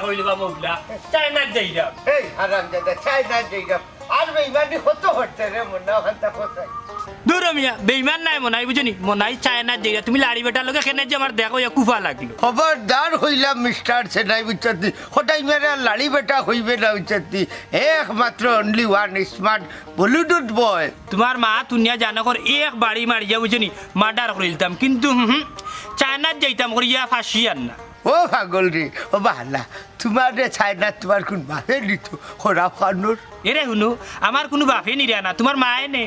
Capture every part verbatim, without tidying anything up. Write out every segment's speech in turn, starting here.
কইলে বা মৌলা, চায়নাত যাইরাম। এই হারামজাদা, চায়নাত যাইরাম। আর বেইমানি কত করতে রে, মনে অখানতা কোথায়? দুরো মিয়া, বেইমান নায় মনাই, বুঝছো নি? মনাই চায়নাত যাইরাম। তুমি লাড়ি বেটার লগে কেনে যে আমার দেখা অইয়া কুফা লাগলো। খবরদার কইলাম মিস্টার সেনাই, বুঝছত নি? কটাই মিয়ারে আর লাড়ি বেটা কইবে না, বুঝছত নি? একমাত্র only one smart Bollywood boy। তুমার মা তুনিয়া জানো কর এক বাড়ি মারিয়া, বুঝছো নি? Murder করিলতাম। কিন্তু, হুম, হুম, চায়নাত যাইতাম করিয়া ফাঁসি আর না। ও পাগল রে, ও বাহালা, তুমারে চায়নাত তুমার কুন বাপে নিতো, খরাপ খানোর? এরে হুনো, আমার কুনু বাপে নিরা না, তুমার মায়ে নে।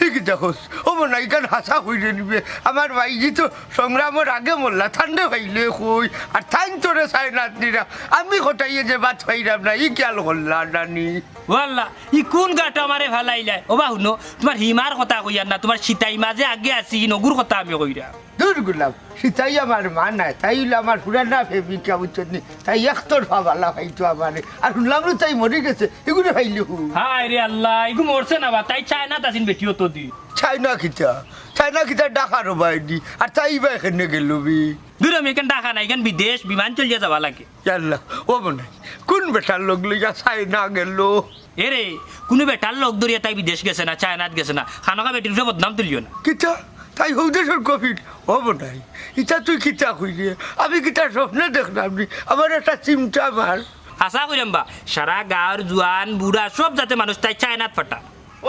ই কিতা কস? ও মনাই, ইখান হাছা কইরে নিবে। আমার বাইজি তো সংগ্রামর আগে মরলা, তানরে পাইলে কই। আর তাইন তোরে চায়নাত নিরা। আমি কটাইয়ে যে বাদ পাইরাম না, ই খিয়াল করলা না নি? ওয়াল্লা, ই কুন গাটো আমারে ফালাইলায়? ও বা হুনো, তুমার হিমার কথা কইয়ার না, তুমার সিতাই মা যে আগে আছিল, ইগুর কথা আমি কইরাম। দুর গুলাম, সিতাই আমার মা নায়, তাই অইলো আমার পুরানা প্রেমিকা, বুঝছত নি? তাই একতরফা বালা পাইতো আমারে। আর হুনলাম নু তাই মরি গেছে, ইগুরে পাইলে কই? হায় রে আল্লা, ইগু মরছে না বা, তাই চায়নাত আছিল বেটি অতদিন। চায়না কিতা? চায়না কিতা ঢাকার বাইদি? আর তাই বা কেনে গেলো বি? দুরো মিয়া, ইখান ঢাকা নায়, ইখান বিদেশ, বিমান চলিয়া যাওয়া লাগে। ইয়াল্লা, ও মনাই, কুন বেটার লগ লইয়া চায়না গেলো? এরে, কুনু বেটার লগ ধরিয়া তাই বিদেশ গেছে না, চায়নাত গেছে না। খানোকা বেটির উপরে বদনাম তুলিও না। কিতা? তাই হউ দেশর কফিন? ও মনাই, ইতা তুই কিতা কইরে? আমি কিতা স্বপ্নে দেখলাম নি? আমার একটা চিমটা মার। হাছা কইরাম বা, সারা গাঁওর জুয়ান, বুড়া, সব জাতে মানুষ তাই চায়নাত ফাটা।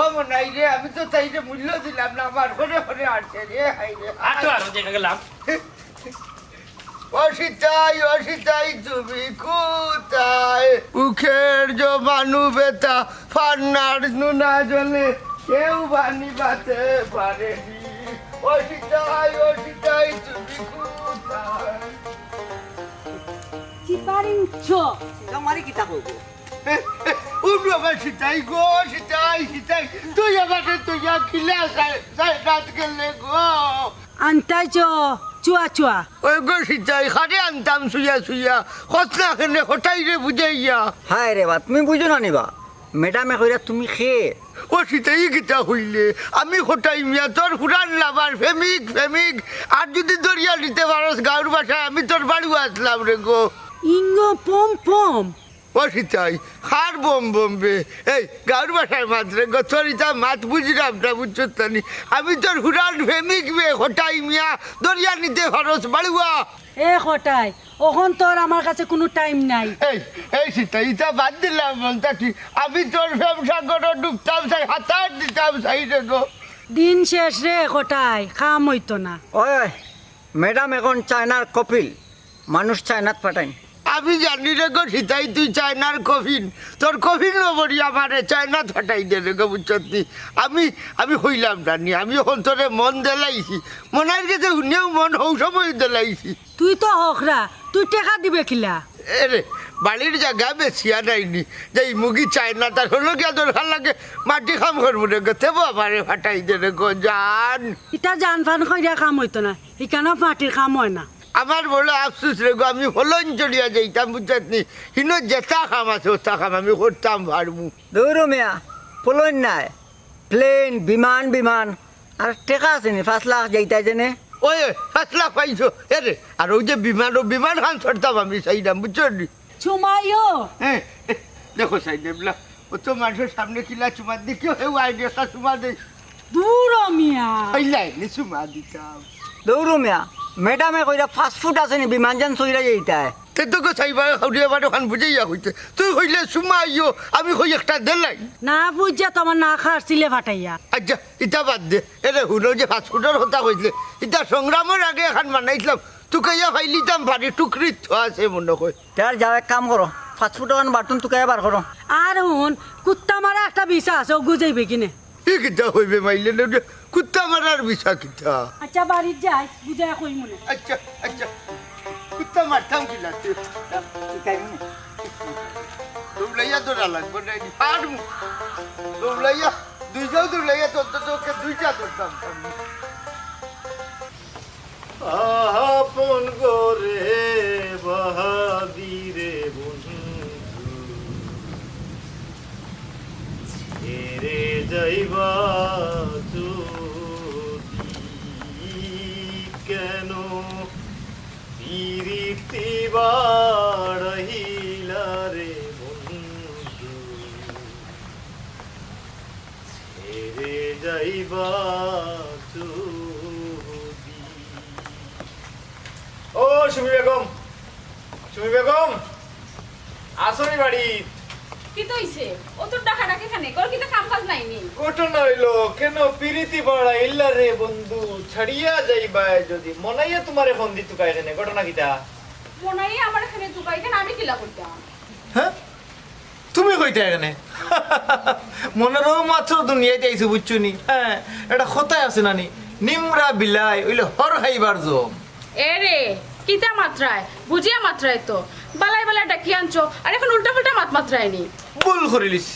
ও মনাই রে, আমি তো তাইরে মূল্য দিলাম না, আমার ঘরে ঘরে আটছে রে, হায় রে, আটো হায়। আরো দেখা গেলাম। ও সিতাই, ও সিতাই, তুমি কোথায়? উখের জমানু বেতা, ফান্নার নুনা জলে, কেউ বানি বাতে পারেনি। ও সিতাই, ও সিতাই, তুমি কোথায়? চিপারিং চ। সিধা মারি কিতা কইবো? এ, এ, উঠো আমার সিতাই গো, সিতাই, সিতাই, তুই আমারে তুই কিলা চায়, চায়নাত গেলে গো। আনতাই চ, চুয়া চুয়া। ওই গো সিতাই, কারে আনতাম চুয়া চুয়া, কছ না কেনে কটাইরে বুঝাইয়া। হায় রে বা, তুমি বুঝো না নি বা? ম্যাডামে কইরা তুমি কে? ও সিতাই, ই কিতা কইলে? আমি কটাই মিয়া, তোর পুরান lover, প্রেমিক, প্রেমিক। আর যুদি ধরিয়া নিতে পারস গাঁওর ভাষায়, আমি তোর বাড়িও আছলাম রে গো। ইঙ্গ পম পম। ও সিতাই, কার বম বম বে? এই, গাঁওর ভাষায় মাত রে গো, তোর ইতা মাত বুঝিরাম না, বুঝছত নি? আমি তোর পুরান প্রেমিক বে, কটাই মিয়া, ধরিয়া নিতে পারস, বাড়িও আ। এ কটাই, অখন তোর আমার কাছে কুনু time নাই। এই, এই সিতাই, ইতা বাদ দিলাম মন থাকি। আমি তোর প্রেম সাগরো ডুবতাম চাই, হাতার দিতাম চাই রে গো। দিন শেষ রে কটাই, কাম অইতো না। ওই, ওই, ম্যাডাম অখন চায়নার কফিন, মানুষ চায়নাত ফাটাইন। আমি জানি রে গো সিতাই, তুই চায়নার কফিন, তোর কফিনো ভরি আমারে চায়নাত ফাটাই দে রে গো, বুঝছত নি? আমি, আমি কইলাম জানি, আমি অখন তোরে মন দিলাইছি, মনাইর গেছে হুনিয়াও মন হউ সময় দিলাইছি। তুই তো হকরা, তুই টেকা দিবে কিলা? এরে, বাড়ির জাগা বেচিয়া নাইনি, যাইমুগি চায়নাত, তার হলো গিয়া দরকার লাগে মাটি কাম করমু রে গো, তেবো আমারে ফাটাই দে রে গো জান। ইতা জান ফান কইরা কাম অইতো না, ইখানো মাটির কাম অয় না। আমার বড় আফসোস রে গো, আমি ফলন চড়িয়া যাইতাম, বুঝছত নি? হিনো যেতা কাম আছে, অতা কাম আমি করতাম পারমু। দৌড়ো মিয়া, ফলন নায়, plane, বিমান, বিমান। আর টেকা আছে নি? পাঁচ লাখ যাইতায় যেনে। ওই, ওই, পাঁচ লাখ পাইছো? এরে, আর অউ যে বিমান, অউ বিমান খান চড়তাম আমি চাইরাম, বুঝছো নি? চুমাইও। হ্যাঁ, দেখো সাইডে বলা, অত মানুষর সামনে কিলা চুমা দি, কেউ হেউ আইনি একটা চুমা দেই। দূর ও মিয়া। এই লাইনে চুমা দিতাম। দৌড়ো মিয়া, ম্যাডামে কইরা পাঁচ ফুট আছে নি, বিমান যান চইরা যাইতায়। তে তো গো সাইবা, খাউরিয়া বারো খান বুঝাইয়া কইতে। তুই কইলে চুমা আইও, আমি কই একটা দেলাই। না বুঝা তো আমার না খার চিলে ফাটাইয়া। আচ্ছা, ইতা বাদ দে। এরে হুনো যে পাঁচ ফুটর কথা কইলে, ইতা সংগ্রামর আগে এখান বানাইছিলাম। তুকাইয়া ফাইলিতাম পারি, টুকরিত আছে মনে কয়। তে আর যাও, এক কাম করো, পাঁচ ফুট ওখান বাটুন তুকাইয়া বার করো। আর হুন, কুত্তা মারা একটা বিছা আছে, অগু যাইবে কিনে। ই কিতা কইবে মাইলে নে, কুত্তা মারার বিছা কিতা? আচ্ছা, বাড়িত যাই, বুঝাইয়া কইমুনে। আচ্ছা, আচ্ছা। কুত্তা মারতাম কিলা? দৌড়াইয়া ধরা লাগবো না, এটি ফাড়মু। দৌড়াইয়া, দুইটাও দৌড়াইয়া ধরতে তো ওকে দুইটা ধরতাম। আপন ঘরে বাহাবি রে বন্ধু, ছেড়ে যাইবা যদি কেন পিরিতি বাড়াই ও সুমি বেগম, সুমি বেগম, আছো নি বাড়িত? কিতা অইছে? অত ডাকাডাকি কেনে? ঘরো কিতা কাম কাজ নাই নি? ঘটনা অইলো, কেনে পিরিতি বাড়াইলা রে বন্ধু, ছাড়িয়া যাইবায় যদি, মনাইয়ে তুমারে ফোন দি তুকায় কেনে, ঘটনা কিতা? মনাইয়ে আমারে কেনে তুকায় কেনে, আমি কিলা কইতাম? হ্যাঁ? তুমি কইতায় কেনে? মনে অয় মাত্র দুনিয়াত আইছো, বুঝছো নি? হ্যাঁ, একটা কথায় আছে না নি, নিমরা বিলাই অইলে হড় খাইবার জম। এরে, কিতা মাতরায়? বুঝিয়া মাতরায় তো। বালায় বালায় ডাকি আনছো, আর এখন উল্টা-পাল্টা মাত মাতরায় নি। ভুল করিলিছি।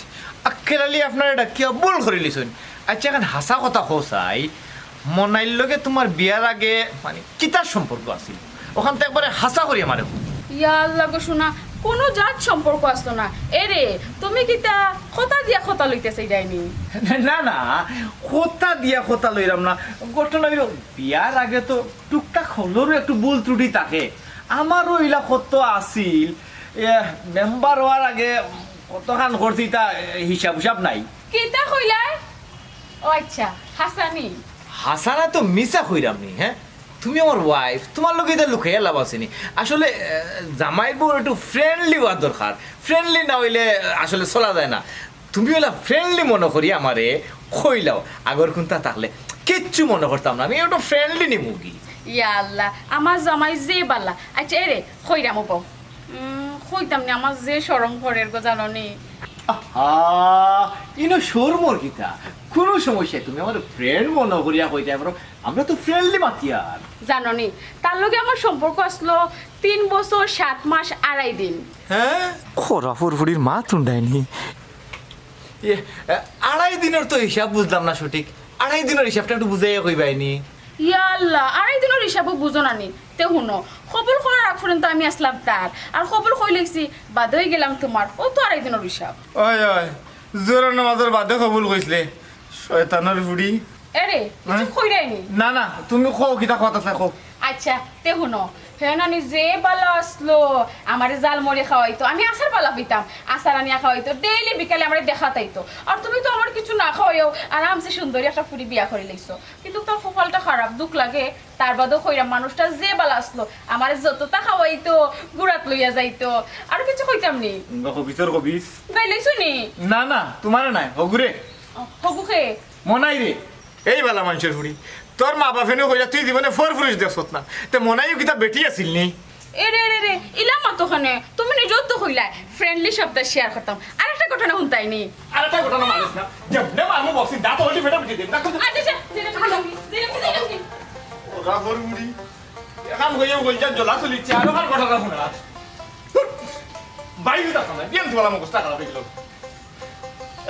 আক্কেল আলী আপনারে ডাকিয়া ভুল করিলিছইন। আচ্ছা, এখন হাছা কথা কও চাই, মনাইর লগে তুমার বিয়ার আগে, মানে, কিতার সম্পর্ক আছিল? অখান তো একবারে হাছা করি আমারে কও। ইয়া আল্লাহ গো সোনা, কুনু জাত সম্পর্ক আছলো না। এরে, তুমি কিতা কথা দিয়া কথা লইতায় চাইরায় নি? না, না, কথা দিয়া কথা লইরাম না। ঘটনা অইলো, বিয়ার আগে তো টুকটাক হকলরউ একটু ভুল ত্রুটি থাকে। আমারও ইলা কত আছিল, এ, মেম্বার অওয়ার আগে কতখান করছি তা, এ, হিসাব হিসাব নাই। কিতা কইলায়? ও আচ্ছা, হাছা নি? হাছা না তো মিছা কইরাম নি, হ্যাঁ? তুমি আমার ওয়াইফ, তুমার লগে ইতা লুকাইয়া লাভ আছে নি? আসলে, এ, জামাই বউর একটু ফ্রেন্ডলি অওয়া দরকার। ফ্রেন্ডলি না অইলে, এ, আসলে চলা যায় না। তুমি অলা ফ্রেন্ডলি মনো করি আমারে কইলাও, আগর কুন্তা থাকলে কিচ্ছু মনো করতাম না, আমি একটু ফ্রেন্ডলি নিমুগি। ইয়া আল্লাহ, আমার জামাই যে বালা। আচ্ছা, এরে, কইরাম অবো। উম, কইতাম নি, আমার যে শরম করের গো, জানো নি? আহা, ইনো শরমর কিতা? কুনু সমস্যা নাই, তুমি আমার ফ্রেন্ড মনো করিয়া কইতায় পারো, আমরা তো ফ্রেন্ডলি মাতিয়ার। জানো নি, তার লগে আমার সম্পর্ক আছলো তিন বছর সাত মাস আড়াই দিন। হ্যাঁ? খরা ফুরফুরির মা তুন্ডায়নি। ইয়ে, আড়াই দিনর তো হিসাব বুঝলাম না সঠিক। আড়াই দিনর হিসাবটা একটু বুঝাইয়া কইবায়নি। ইয়া আল্লাহ, আড়াই দিনর হিসাবও বুঝো না নি? তে হুনো, কবুল করার আগ পর্যন্ত আমি আছলাম তার, আর কবুল করিলাইছি, বাদে অইগেলাম তুমার, অউ তো আড়াই দিনর হিসাব। ওই, ওই, জোহরর নামাজর বাদে কবুল কইছলে, শয়তানর ফুড়ি। এরে, কিচ্ছু কইরায় নি? না, না, তুমি কও, কিতা কথা চাই কও। আচ্ছা, তে হুনো, হে নানি যে বালা আছলো, আমারে জালমুড়ি খাওয়াইতো, আমি আচার বালা পাইতাম, আচার আনিয়া খাওয়াইতো, ডেইলি বিকালে আমারে দেখাত আইতো। আর তুমি তো আমারে কিচ্ছু না খাওয়াইয়াউ আরামসে সুন্দরী একটা ফুড়ি বিয়া করিলাইছো। কিন্তু তার কপালটা খারাপ, দুখ লাগে। তার বাদেও কইরাম, মানুষটা যে বালা আছলো, আমারে যততা খাওয়াইতো, ঘুরাত লইয়া যাইতো, আর কিচ্ছু কইতাম নি। কবিছর কবিছ। গাইলাইছো নি? না, না, তুমারে নায়, হগুরে। হগু কে? মনাইরে। এই বালা মানষর ফুড়ি, তোর মা-বাফে নু কইরা তুই জীবনে ফর ফুরুষ দেখছত না, তে মনাইও কিতা বেটি আছিল নি? এরে, এরে, এরে, ইলা মাতো কেনে? তুমি নিজেও তো কইলায়, ফ্রেন্ডলি শব্দ শেয়ার করতাম। আরেকটা ঘটনা হুনতায় নি? আরেকটা ঘটনা মাতিস না, যেমনে মারমু বক্সিং, দাঁত উল্টি ফেটা ফেটি দেব। আচ্ছা, আচ্ছা, দিলাম, দিলাম, দিলাম, দিলাম। ওরা বড় বুড়ি, এখন হইয়া বলছে, জ্বলা চলিচ্ছে, আরো কার ঘটনা হুনা। বাইরে যাস না, বিয়ান তোলা মুখস্থ খারাপ অইগেলো।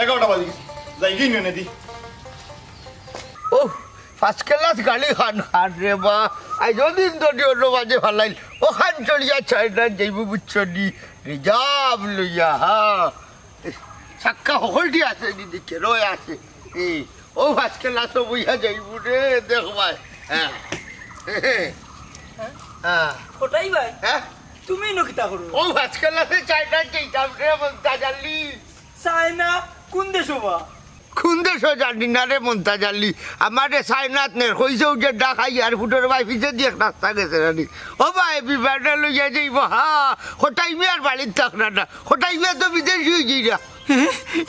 এগারোটা বাজি গেছে, যাই গিয়ে নিয়ে দি। ও, ফার্স্ট ক্লাস গাড়ি খান খান রে বা। আইজ দিন তো ডিওর বাজে ফালাইল। অখান চড়িয়া চায়না যাইব বুঝছো নি? রিজার্ভ লইয়া, হ্যাঁ। চাক্কা হকলটি আছে দিদি, কেরোয় আছে। এই, ও ফার্স্ট ক্লাস বইয়া যাইব রে, দেখবায়। হ্যাঁ। হ্যাঁ। কটাই ভাই? হ্যাঁ? তুমি ইনো কিতা করো? ও ফার্স্ট ক্লাসে চায়না যাইতাম রে, মন্তাজ আলী। চায়না? কোন দেশো বা? কোন দেশো জানি না রে মন্তাজ আলী, আমারে চায়নাত নের কইছে, অউ যে ঢাকা এয়ারপোর্টর বায় পিছেদি এক রাস্তা গেছে জানি। ও ভাই, বিমানে লইয়া যাইব, হা, কটাই মিয়ার বাড়িত থাকরা না, কটাই মিয়া তো বিদেশি অইগেরা।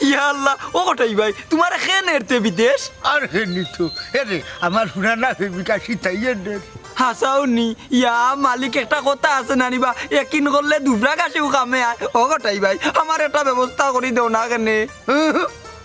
ইয়া আল্লাহ, ও কটাই ভাই, তুমারে কে নেরতে বিদেশ? আর কে নিতো? এরে, আমার পুরানা প্রেমিকা সিতাইয়ে নের। হাছাউ নি, ইয়া মালিক, একটা কথা আছে না নি বা, একিন করলে দুবরা ঘাসেও কামে আয়। ও কটাই ভাই, আমার একটা ব্যবস্থা করি দেও না কেনে? হুম,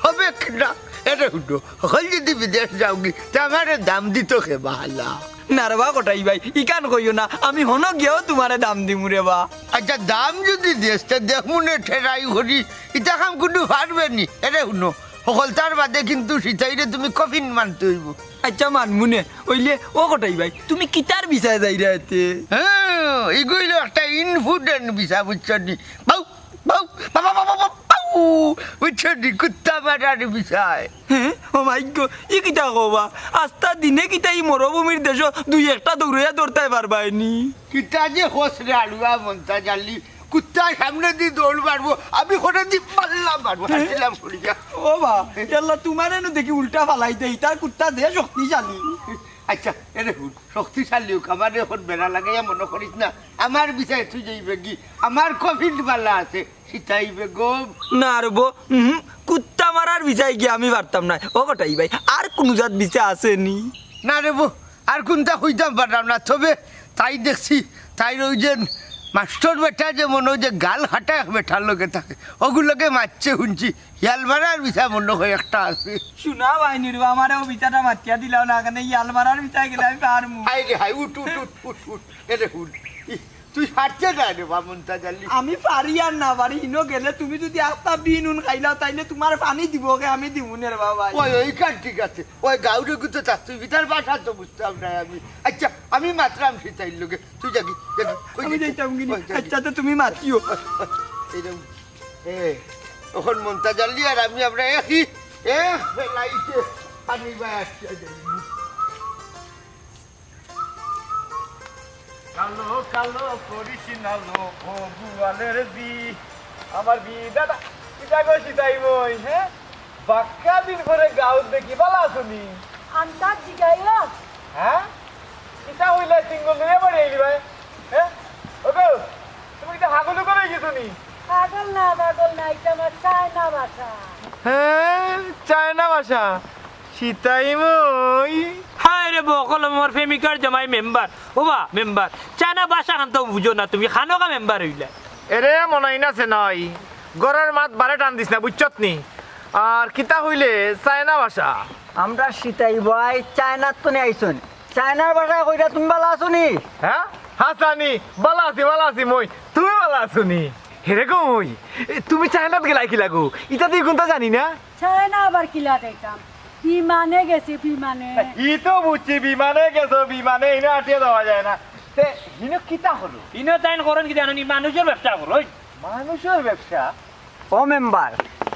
হবে কিনা? এরে হুনো, হকল যদি বিদেশ যাওগি, তে আমারে দাম দিতো কে বালা? না রে বা কটাই ভাই, ইখান কইও না, আমি হনো গিয়াও তুমারে দাম দিমু রে বা। আচ্ছা, দাম যদি দেস, তে দেখমু নে ঠেরাই করি, ইতা কাম কুনু পারবে নি? এরে হুনো, হকলতার বাদে কিন্তু সিতাইরে তুমি কফিন মানতে অইব। আচ্ছা, মানমু নে। অইলে ও কটাই ভাই, তুমি কিতার ভিসায় যাইরায় এতে? হ্যাঁ, ইগু অইলো একটা ইনফুডেন্ট ভিসা, বুঝছো নি? বাউ, বাউ, বাবা, বাবা, বাউ, বাউ, বুঝছো নি? কুত্তা মারার ভিসায়। হ্যাঁ? ও মাই গো, ই কিতা কও বা? আস্তা দিনে কিতা ই মরুভূমির দেশো দুই একটা দৌড়াইয়া ধরতায় পারবায় নি? কিতা যে কস রে আলুয়া মন্তাজ আলী, কুত্তায় সামনেদি দৌড় মারবো, আমি করেদি পাল্লা মারবো, হাসিলাম করিয়া। ও বা, ইয়াল্লা, তুমারে নু দেখি উল্টা ফালাই দেই, তার কুত্তা যে শক্তিশালী। আচ্ছা, এরে হুন, শক্তিশালী অউক, আমারে অখন বেড়া লাগাইয়া মনো করিস না। আমার বিচায় তুই যাইবে কি? আমার কফিল বালা আছে, সিতাই বেগম। না রে বো, উহুম, কুত্তা মারার বিচায় গিয়া আমি পারতাম নায়। ও কটাই ভাই, আর কুনু জাত বিচায় আছে নি? না রে বো, আর কুনতা কইতাম পারলাম না, তবে তাই দেখছি, তাইর অউ যে মাস্টর বেটা যে মনো অয় যে গাল কাটা এক বেটার লগে থাকে, অগুর লগে মাতছে হুনছি, ইয়াল মারার বিচায় মনো অয় একটা আছে। হুনো ভাই নিরু, আমারে অউ বিচাটা মাতিয়া দিলাও না, কেনে ইয়াল মারার বিচায় গেলে আমি পারমু। হায় রে হায়, উঠ, উঠ, উঠ, উঠ, উঠ। এরে হুন, ই, তুই পারতে না রে বা মন্তাজ আলী। আমি পারি আর না পারি, হিনো গেলে তুমি যুদি আস্তা বিন উন খাইলাও, তাইলে তুমার পানি দিবো কে, আমি দিমু নে রে বাবা। ওই, ওই কান ঠিক আছে। ওই গাউরে গুতো চাস, তুই ভিতর ভাষা তো বুঝতাম না আমি। আচ্ছা, আমি মাতরাম সিতাইর লগে। তুই যাগি, যাগি, ওই আমি যাগি। যাইতাম গিনি। ওই যাগি। আচ্ছা, তো তুমি মাতিও। এইরকম, এ, অখন মন্তাজ আলী আর আমি আমরা একই, এক বেলাইতে পানি বায় আসতে যাই। কালো কালো করিস না লো, ও গোয়ালের বি, আমার বি দাদা, কিতা গো সিতাই মই, হে? বাক্কা দিন পরে গাউত দেখি, বালা আছো নি? আন্তাজ জিগাইও। হে? কিতা অইলে সিঙ্গল লইয়া বাড়ি আইলি ভাই? হে? ও গো, তুমি কিতা পাগল উগল অই গেছো নি? পাগল না, পাগল না, ইটা আমার চায়না ভাষা। হে, চায়না ভাষা? সিতাই মই। হায় রে বকলম, আমার প্রেমিকার জামাই মেম্বার। ও বা, মেম্বার, চায়না ভাষা খান তো বুঝো না তুমি, খানোকা মেম্বার অইলা। এরে মনাই না সে নাই, ঘরর মাত বারে টান দিস না, বুঝছত নি? আর কিতা কইলে চায়না ভাষা? আমরা সিতাই ভাই চায়নাত তো নি আইছইন, চায়নার ভাষায় কইরা তুমি বালা আছো নি? হে? হাছানি, বালা আছি, বালা আছি মই, তুমি বালা আছো নি? হেরে গো মই, এ, তুমি চায়নাত গেলায় কিলা গো? ইতা তো কুন্তা জানি না। চায়না আবার কিলা যাইতাম? বিমানে গেছি, বিমানে। ই তো বুঝছি, বিমানে গেছো, বিমানে হিনো আটিয়া যাওয়া যায় না। তে হিনো কিতা করো? হিনো তাইন করইন কিতা জানো নি? মানুষর ব্যবসা করইন। মানুষর ব্যবসা? ও মেম্বার,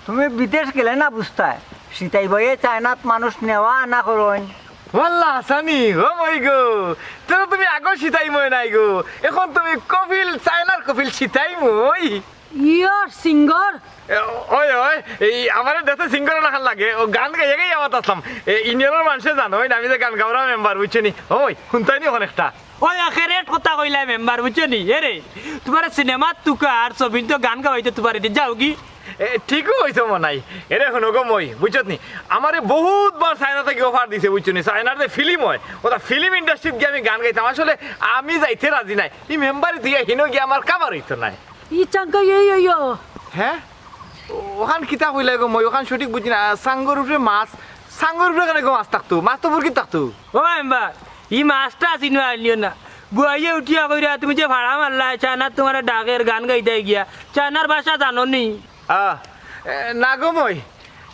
তুমি বিদেশ গেলে না বুঝতায়, সিতাই ভাইয়ে চায়নাত মানুষ নেওয়া আনা করইন। ওয়াল্লা হাছানি, ও মই গো, তে তো তুমি আগর সিতাই মই নাই গো, অখন তুমি কফিল, চায়নার কফিল সিতাই মই। You're singer? এ, ওই, ওই, এই আমারে দেখতে সিঙ্গার লাখান লাগে, ও গান গাইয়া গাইয়া মাত আসলাম। এ, ইউনিয়নর মানষে জানো, ওই না, আমি যে গান গাওরা মেম্বার, বুঝছো নি? ওই, হুনতায় নি অখন একটা? ওই, আখেরেট কথা কইলায় মেম্বার, বুঝছো নি? এরে, তুমারে সিনেমাত তুকার, ছবিত গান গাওয়াইতো তুমারে দি যাওগি। এ, ঠিকউ কইছো মনাই। এরে হুনো গো মই, বুঝছত নি? আমারে বহুত বার চায়না থাকি offer দিছে, বুঝছো নি? চায়নার যে film অয়, ওটা film industryত গিয়া আমি গান গাইতাম। আসলে আমি যাইতে রাজি নায়। ই মেম্বারি দিয়া হিনো গিয়া আমার কাবার অইতো নায়। ই চাঙ্গা এই, এই, ও। হে? ও-, অখান কিতা কইলায় গো মই? অখান সঠিক বুঝি না। চাঙ্গর উপরে মাছ, চাঙ্গর উপরে কেনে গো মাছ থাকতো? মাছ তো পুরকিত থাকতো। ও মেম্বার, ই মাছটা চিনো আনিও না। বুয়াইয়ে উঠিয়া কইরা, "তুমি যে ভাড়া মারলায়, চায়নাত তুমারে ডাকের গান গাইতায় গিয়া। চায়নার ভাষা জানো নি?" আহ, এ, না গো মই,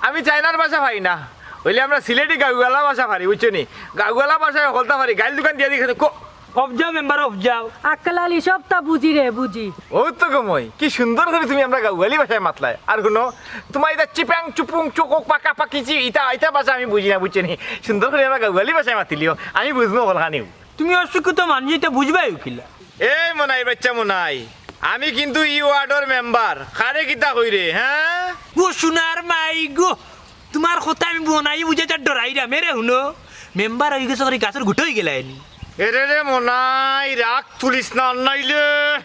আমি চায়নার ভাষা পারি না। অইলে আমরা সিলেটি গাউআলা ভাষা পারি, বুঝছো নি? গাউআলা ভাষায় হকলতা পারি, গাইল দুকান দিয়া দেখি, কো- অফ যাও মেম্বার, অফ যাও। আক্কেল আলী, সবতা বুঝি রে, বুঝি। অউ তো গো মই, কি সুন্দর করি তুমি আমরা গাউআলি ভাষায় মাতলায়। আর হুনো, তুমার ইতা চিপাং চুপুং চুকুক পাকা পাকিচি, ইতা, ইতা ভাষা আমি বুঝি না, বুঝছো নি? সুন্দর করি আমরা গাউআলি ভাষায় মাতিলিও, আমি বুঝমু হকলখানিউ। তুমি অশিক্ষিত মানুষ, ইতা বুঝবায় কিলা? এই মনাই, বাচ্চা মনাই, আমি কিন্তু ই ওয়ার্ডর মেম্বার। কারে কিতা কইরে, হে? ও সোনার মাই গো, তুমার কথা আমি মনাই বুঝাইতাম, ডরাইরাম। এরে হুনো, মেম্বার অইগেছো করি গাছর গুটা অইগেলায় নি। এরে রে মনাই, রাগ তুলিস না, নাইলে।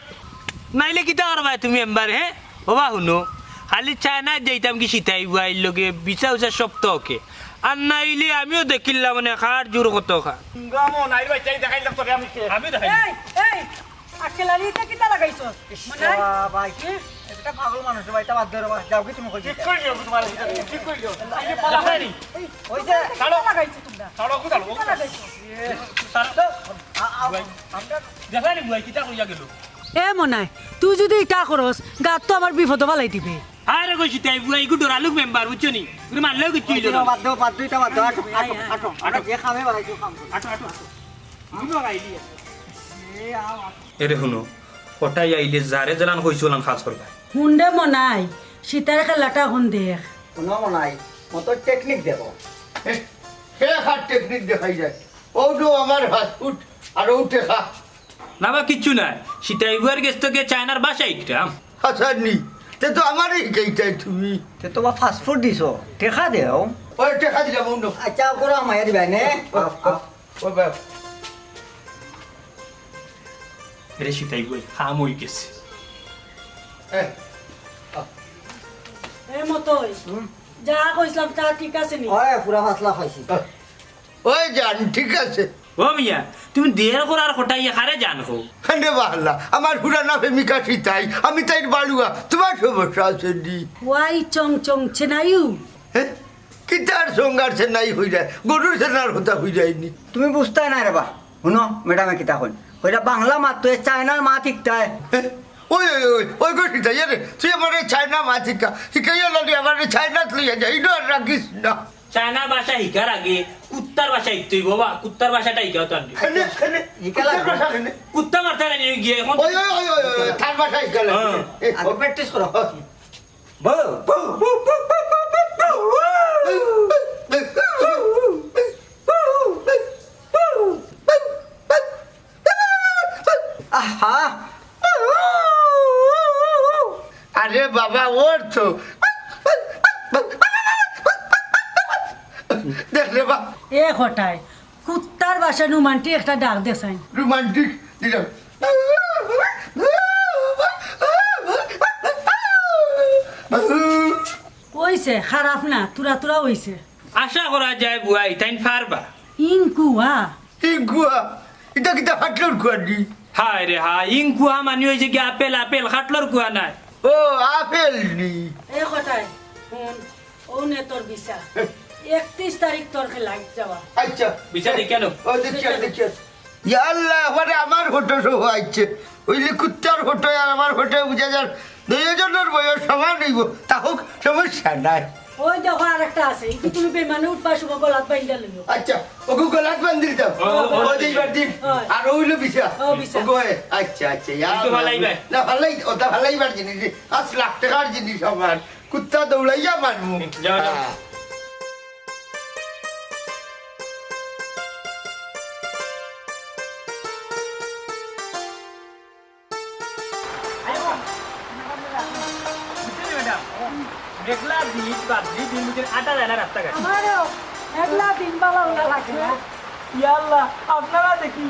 নাইলে কিতা করবায় তুমি মেম্বার, হে? ওবা হুনো, খালি চায়নাত যাইতাম কি সিতাই বুয়াইর লগে, ভিসা উসা সব তো ওকে। আর নাইলে আমিও দেখিলাম মানে কার জোর কত খা। গো মনাইর বাচ্চা, এই দেখাইলাম তোরে আমি কে। আমিও দেখাই। এই, এই, আক্কেল আলী, ইতা কিতা লাগাইছস? ইস, মনাই? বাবা, কি? এটা পাগল মানুষ রে ভাই, এটা বাদ দে রে ভাই। যাও কি তুমি কই ঠিক দিতে? করি দিও, তোমার ঠিক করি দিও। এই যে পালা হয়নি। এই, ওই যে ইতা কিতা লাগাইছো তোমরা? ছাড়ো, কোথাও, কিতা লাগাইছো? ছাড়ো। আ, আ, বুয়াই। আমরা দেখলায় নি বুয়াই কিতা কইয়া গেল? এ মনাই, তুই যুদি ইতা করস, গাত তো আমার বিপদো ফালাই দিবে। আরে কইছি তাই বুয়াই, ইগু ডরালুক মেম্বার, বুঝছো নি? ইগুরে মারলেও কিচ্ছু অইলো না। বাদ দেও, বাদ দেও, ইটা বাদ দেও। আটো, আটো, আয়, আয়। আটো। আমরা যে কামে বাড়াইছো, কাম করো। আটো, আটো, আটো। আমি লাগাইলি। এ, আও, আও। এরে হুনো, কটাই আইলে যারে যেলান কইছি ওলান কাজ করবা। হুন রে মনাই, সিতাইর খেলাটা হুন দেখ। হুনো মনাই, মতো টেকনিক দেখো। হে, হে হাত টেকনিক দেখাই যায়। ও তো আমার হাত ফুট, আর ও টেকা। না বা, কিচ্ছু নাই। সিতাই বুয়ার গেছ থাকি চায়নার ভাষা হিকরাম। হাছা নি? তে তো আমারে হিকাইতায় তুমি। তে তো বা ফাস্টফুড দিছো, টেকা দেও। ওই টেকা দিলাম, অউ নেও। আচ্ছা, করো, আমায় দিবায় নে। ও, ও, ও, বাবা। এরে সিতাই বুয়াই, কাম অই গেছে। এ, এ মতই, যা কইছলাম তা ঠিক আছে নি? ওই পুরা পাতলা খাইছি। ওই জান, ঠিক আছে। ও মিয়া, তুমি দের করার কটাই কারে জান কও? কেনে বাহাল্লা, আমার পুরানা প্রেমিকা সিতাই, আমি তাইর বাড়ুয়া, তুমার সমস্যা আছে নি? ওয়াই চং চং চেনাইউ। হে? কিতার সঙ্গার চেনাই হই যায়, গরুর চেনার কথা হই যায়নি। তুমি বুঝতায় না রে বা। হুনো, ম্যাডামে কিতা কইন? কইরা বাংলা মাত তো, এ চায়নার মাত হিকতায়। হে? ওই, ওই, ওই, ওই গো সিতাই, এরে, তুই আমারে চায়না মাত হিকা, হিকাইয়া ললি আমারে চায়নাত লইয়া যা, ইনো আর রাখিস না। চায়নার ভাষা হিকার আগে কুত্তার ভাষা হিকতে অইবো বা, কুত্তার ভাষাটা হিকাও তো আনবি। কেনে, কেনে? হিকা কুত্তার লাগবো। ভাষা কেনে? কুত্তা মারতে জানি গিয়ে এখন। ওই, ওই, ওই, ওই, ওই, তার ভাষা হিকা লাগবো। হ্যাঁ। এ, আগে প্র্যাকটিস করো। বউ, বউ, বউ। আহা। আরে বাবা, ওর তো। দেখ রে বাপ। এ কটাই, কুত্তার ভাষা রোমান্টিক একটা ডাক দে চাইন। রোমান্টিক দিলাম। অইছে, খারাপ না, তুরা তুরা অইছে। আশা করা যায় বুয়াই, তাইন পারবা। ইংকুয়া। ইংকুয়া? ইটা কিতা কাঠলর কুয়া নি? হায় রে হায়, ইংকুয়া মানি অইছে কি আপেল, আপেল, কাঠলর কুয়া নায়। ও, আপেল নি? এ কটাই, হুন, অউ নে তোর ভিসা। একত্রিশ তারিখ তোর ফ্লাইট যাওয়া। আচ্ছা। ভিসা দেখিয়া নেও। ও, দেখিয়া, দেখিয়া। ইয়া আল্লাহ, মানে আমার ফটো সহ আইছে। অইলে কুত্তার ফটো আর আমার ফটো বুঝা যার দুইজনর বয়স সমান অইবো। তা হোক, সমস্যা নাই। ওই দেখো আরেকটা আছে, ইগু তুমি বেমানে উঠবার সময় গলাত বাইন্ধা লইও। আচ্ছা, ওগু গলাত বান্ধি দিতাম। ও, ও, ও, ও, এইবার দিন। হয়। আর অইলো ভিসা। ও, ভিসা। ওগু, হয়। আচ্ছা, আচ্ছা, ইয়া একটু আল্লাহ। ফালাইবায়। না, ফালাই, ওটা ফালাইবার জিনিস রে। পাঁচ লাখ টাকার জিনিস আমার। কুত্তা দৌড়াইয়া মারমু। যাও, যাও। হ্যাঁ। আইও। বুঝলি ম্যাডাম? মেঘলা দিন, বাদলি দিন, বুঝলি, আটা যায় না রাস্তাঘাট। আমারও মেঘলা দিন ভালা ভালা লাগে না। ইয়া আল্লাহ, আপনারা দেখি।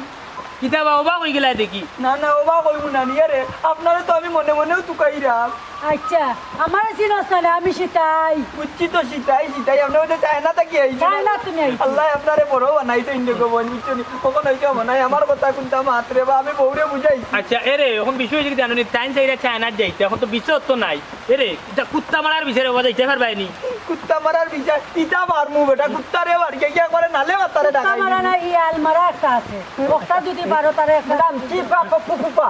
কিতা বা, অবাক অই গেলায় দেখি। না, না, অবাক অইমু না, নিয়া রে। আপনারে তো আমি মনে মনেউ তুকাইরাম। আচ্ছা, আমারে চিনস না রে, আমি সিতাই। বুঝছি তো, সিতাই, সিতাই। আপনার মধ্যে চায়না থাকি আইছি। চায়না তুমি আইছি। আল্লাহ আপনারে বড় বানাই তো ইন্দে গো বইন, বুঝছো নি? কখন অইতে হবো নাই, আমার কথা কুনতা মাত রে বা, আমি বউরে বুঝাইছি। আচ্ছা, এরে, অখন বিষয় অইছে কি জানো নি? তাইন চাইরা চায়নাত যাইতা, অখন তো ভিসা তো নাই। এরে, ইটা কুত্তা মারার ভিসারে বা যাইতা পারবায় নি? কুত্তা মারার ভিসা? ইটা মারমু বেটা, কুত্তারে মারি, গিয়া একবারে নালে মাতারে কুত্তা ডাকাই মারা দিমু। না, ই আলমারা একটা আছে। ওটা যদি পারো তারে একটা ম্যাডাম, চিপা, পপু, পুপা।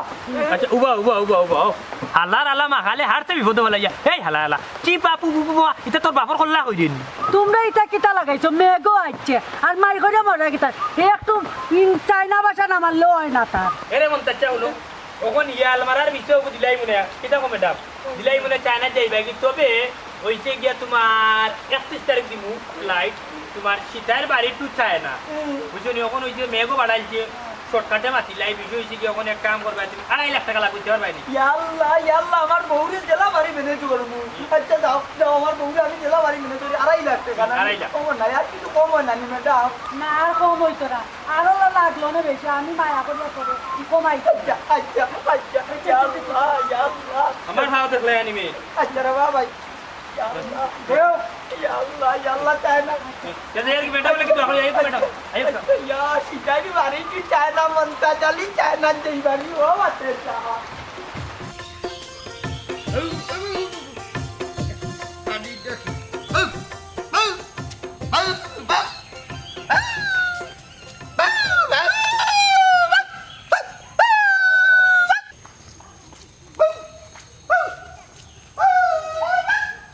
আচ্ছা, উবা, উবা, উবা, উবা, ও। হালার আলা মা, হালে হারতে বিপদে ফালাইয়া। এই হালা, হালা। চিপা, পু, পু, পু, পু, ইটা তোর বাপর কল্লা কই দিন। তুমরা ইটা কিতা লাগাইছো? মেঘও আইছে। আর মাই করে মরা কিতা? এ একটু ইন-, চাইনা ভাষা না মারলেও অয় না তার। এরে মন তাচ্চা হলো। অখন ইয়া আলমারার ভিতরে ওগু দিলাই মনে, কিতা কও ম্যাডাম? দিলাই মনে চায়না যাইবা কি? তবে অইছে গিয়া তুমার একত্রিশ তারিখ দিমু ফ্লাইট, তুমার সিতাইর বাড়ি to চায়না। হুম। বুঝছো নি? অখন অইছে মেঘও বাড়াইছে, শর্টকাটে মাতিলাই, বিষয় অইছে কি অখন এক কাম করবা, তুমি আড়াই লাখ টাকা লাগবে, দিতে পারবায় নি? ইয়াল্লা, ইয়াল্লা, আমার বউরে জেলা বাড়ি ম্যানেজ করমু। আচ্ছা, যাও, যাও, আমার বউরে আমি জেলা বাড়ি ম্যানেজ করি, আড়াই লাখ টাকা না? আড়াই লাখ। কম নাই, আর কিছু কম অয় না নি ম্যাডাম? না, আর কম অইতো না। আরো লাগলো না বেশি, আমি মায়া করিয়া করে কমাই। আচ্ছা, আচ্ছা, আচ্ছা, আচ্ছা, ইয়া আল্লাহ, ইয়া আল্লাহ। আমার হাত দেখলে আনিমে। আচ্ছা রে বাবা, ইয়া আল্লাহ, ইয়া আল্লাহ, ইয়া আল্লাহ, চায়না। কেন এর কি বেটা বলে কি দখল এই বেটা? এই বেটা। আচ্ছা, ইয়া, সিতাইর বাড়ি কি চায়না মনটা জানি, চায়না যেই বাড়ি, ও বাচ্চা।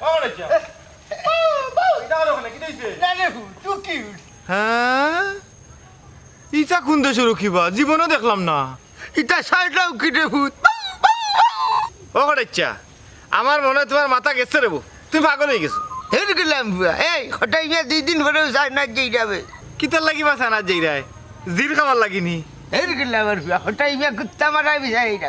ও রে যা। কিতা হলো ওখানে? কিতা হইছে? না রে, হু, তুই কি উঠ? হ্যাঁ? ইটা কোন দেশর রকিবা? জীবনও দেখলাম না। ইটা সাইডলাও কি রে ভূত? ও কটাইচ্ছা, আমার মনে হয় তোমার মাথা গেছে রে বউ, তুমি পাগল হয়ে গেছো। হের গেলাম বুয়া, এই কটাই মিয়া দুই দিন পরে চায়নাত যাইরাবে। কিতার লাগি বা চায়নাত যাইরায়? জির খাবার লাগি নি? এর গেলে আবার বিয়া, হটাই মিয়া কুত্তা মারার বিষয় এইটা।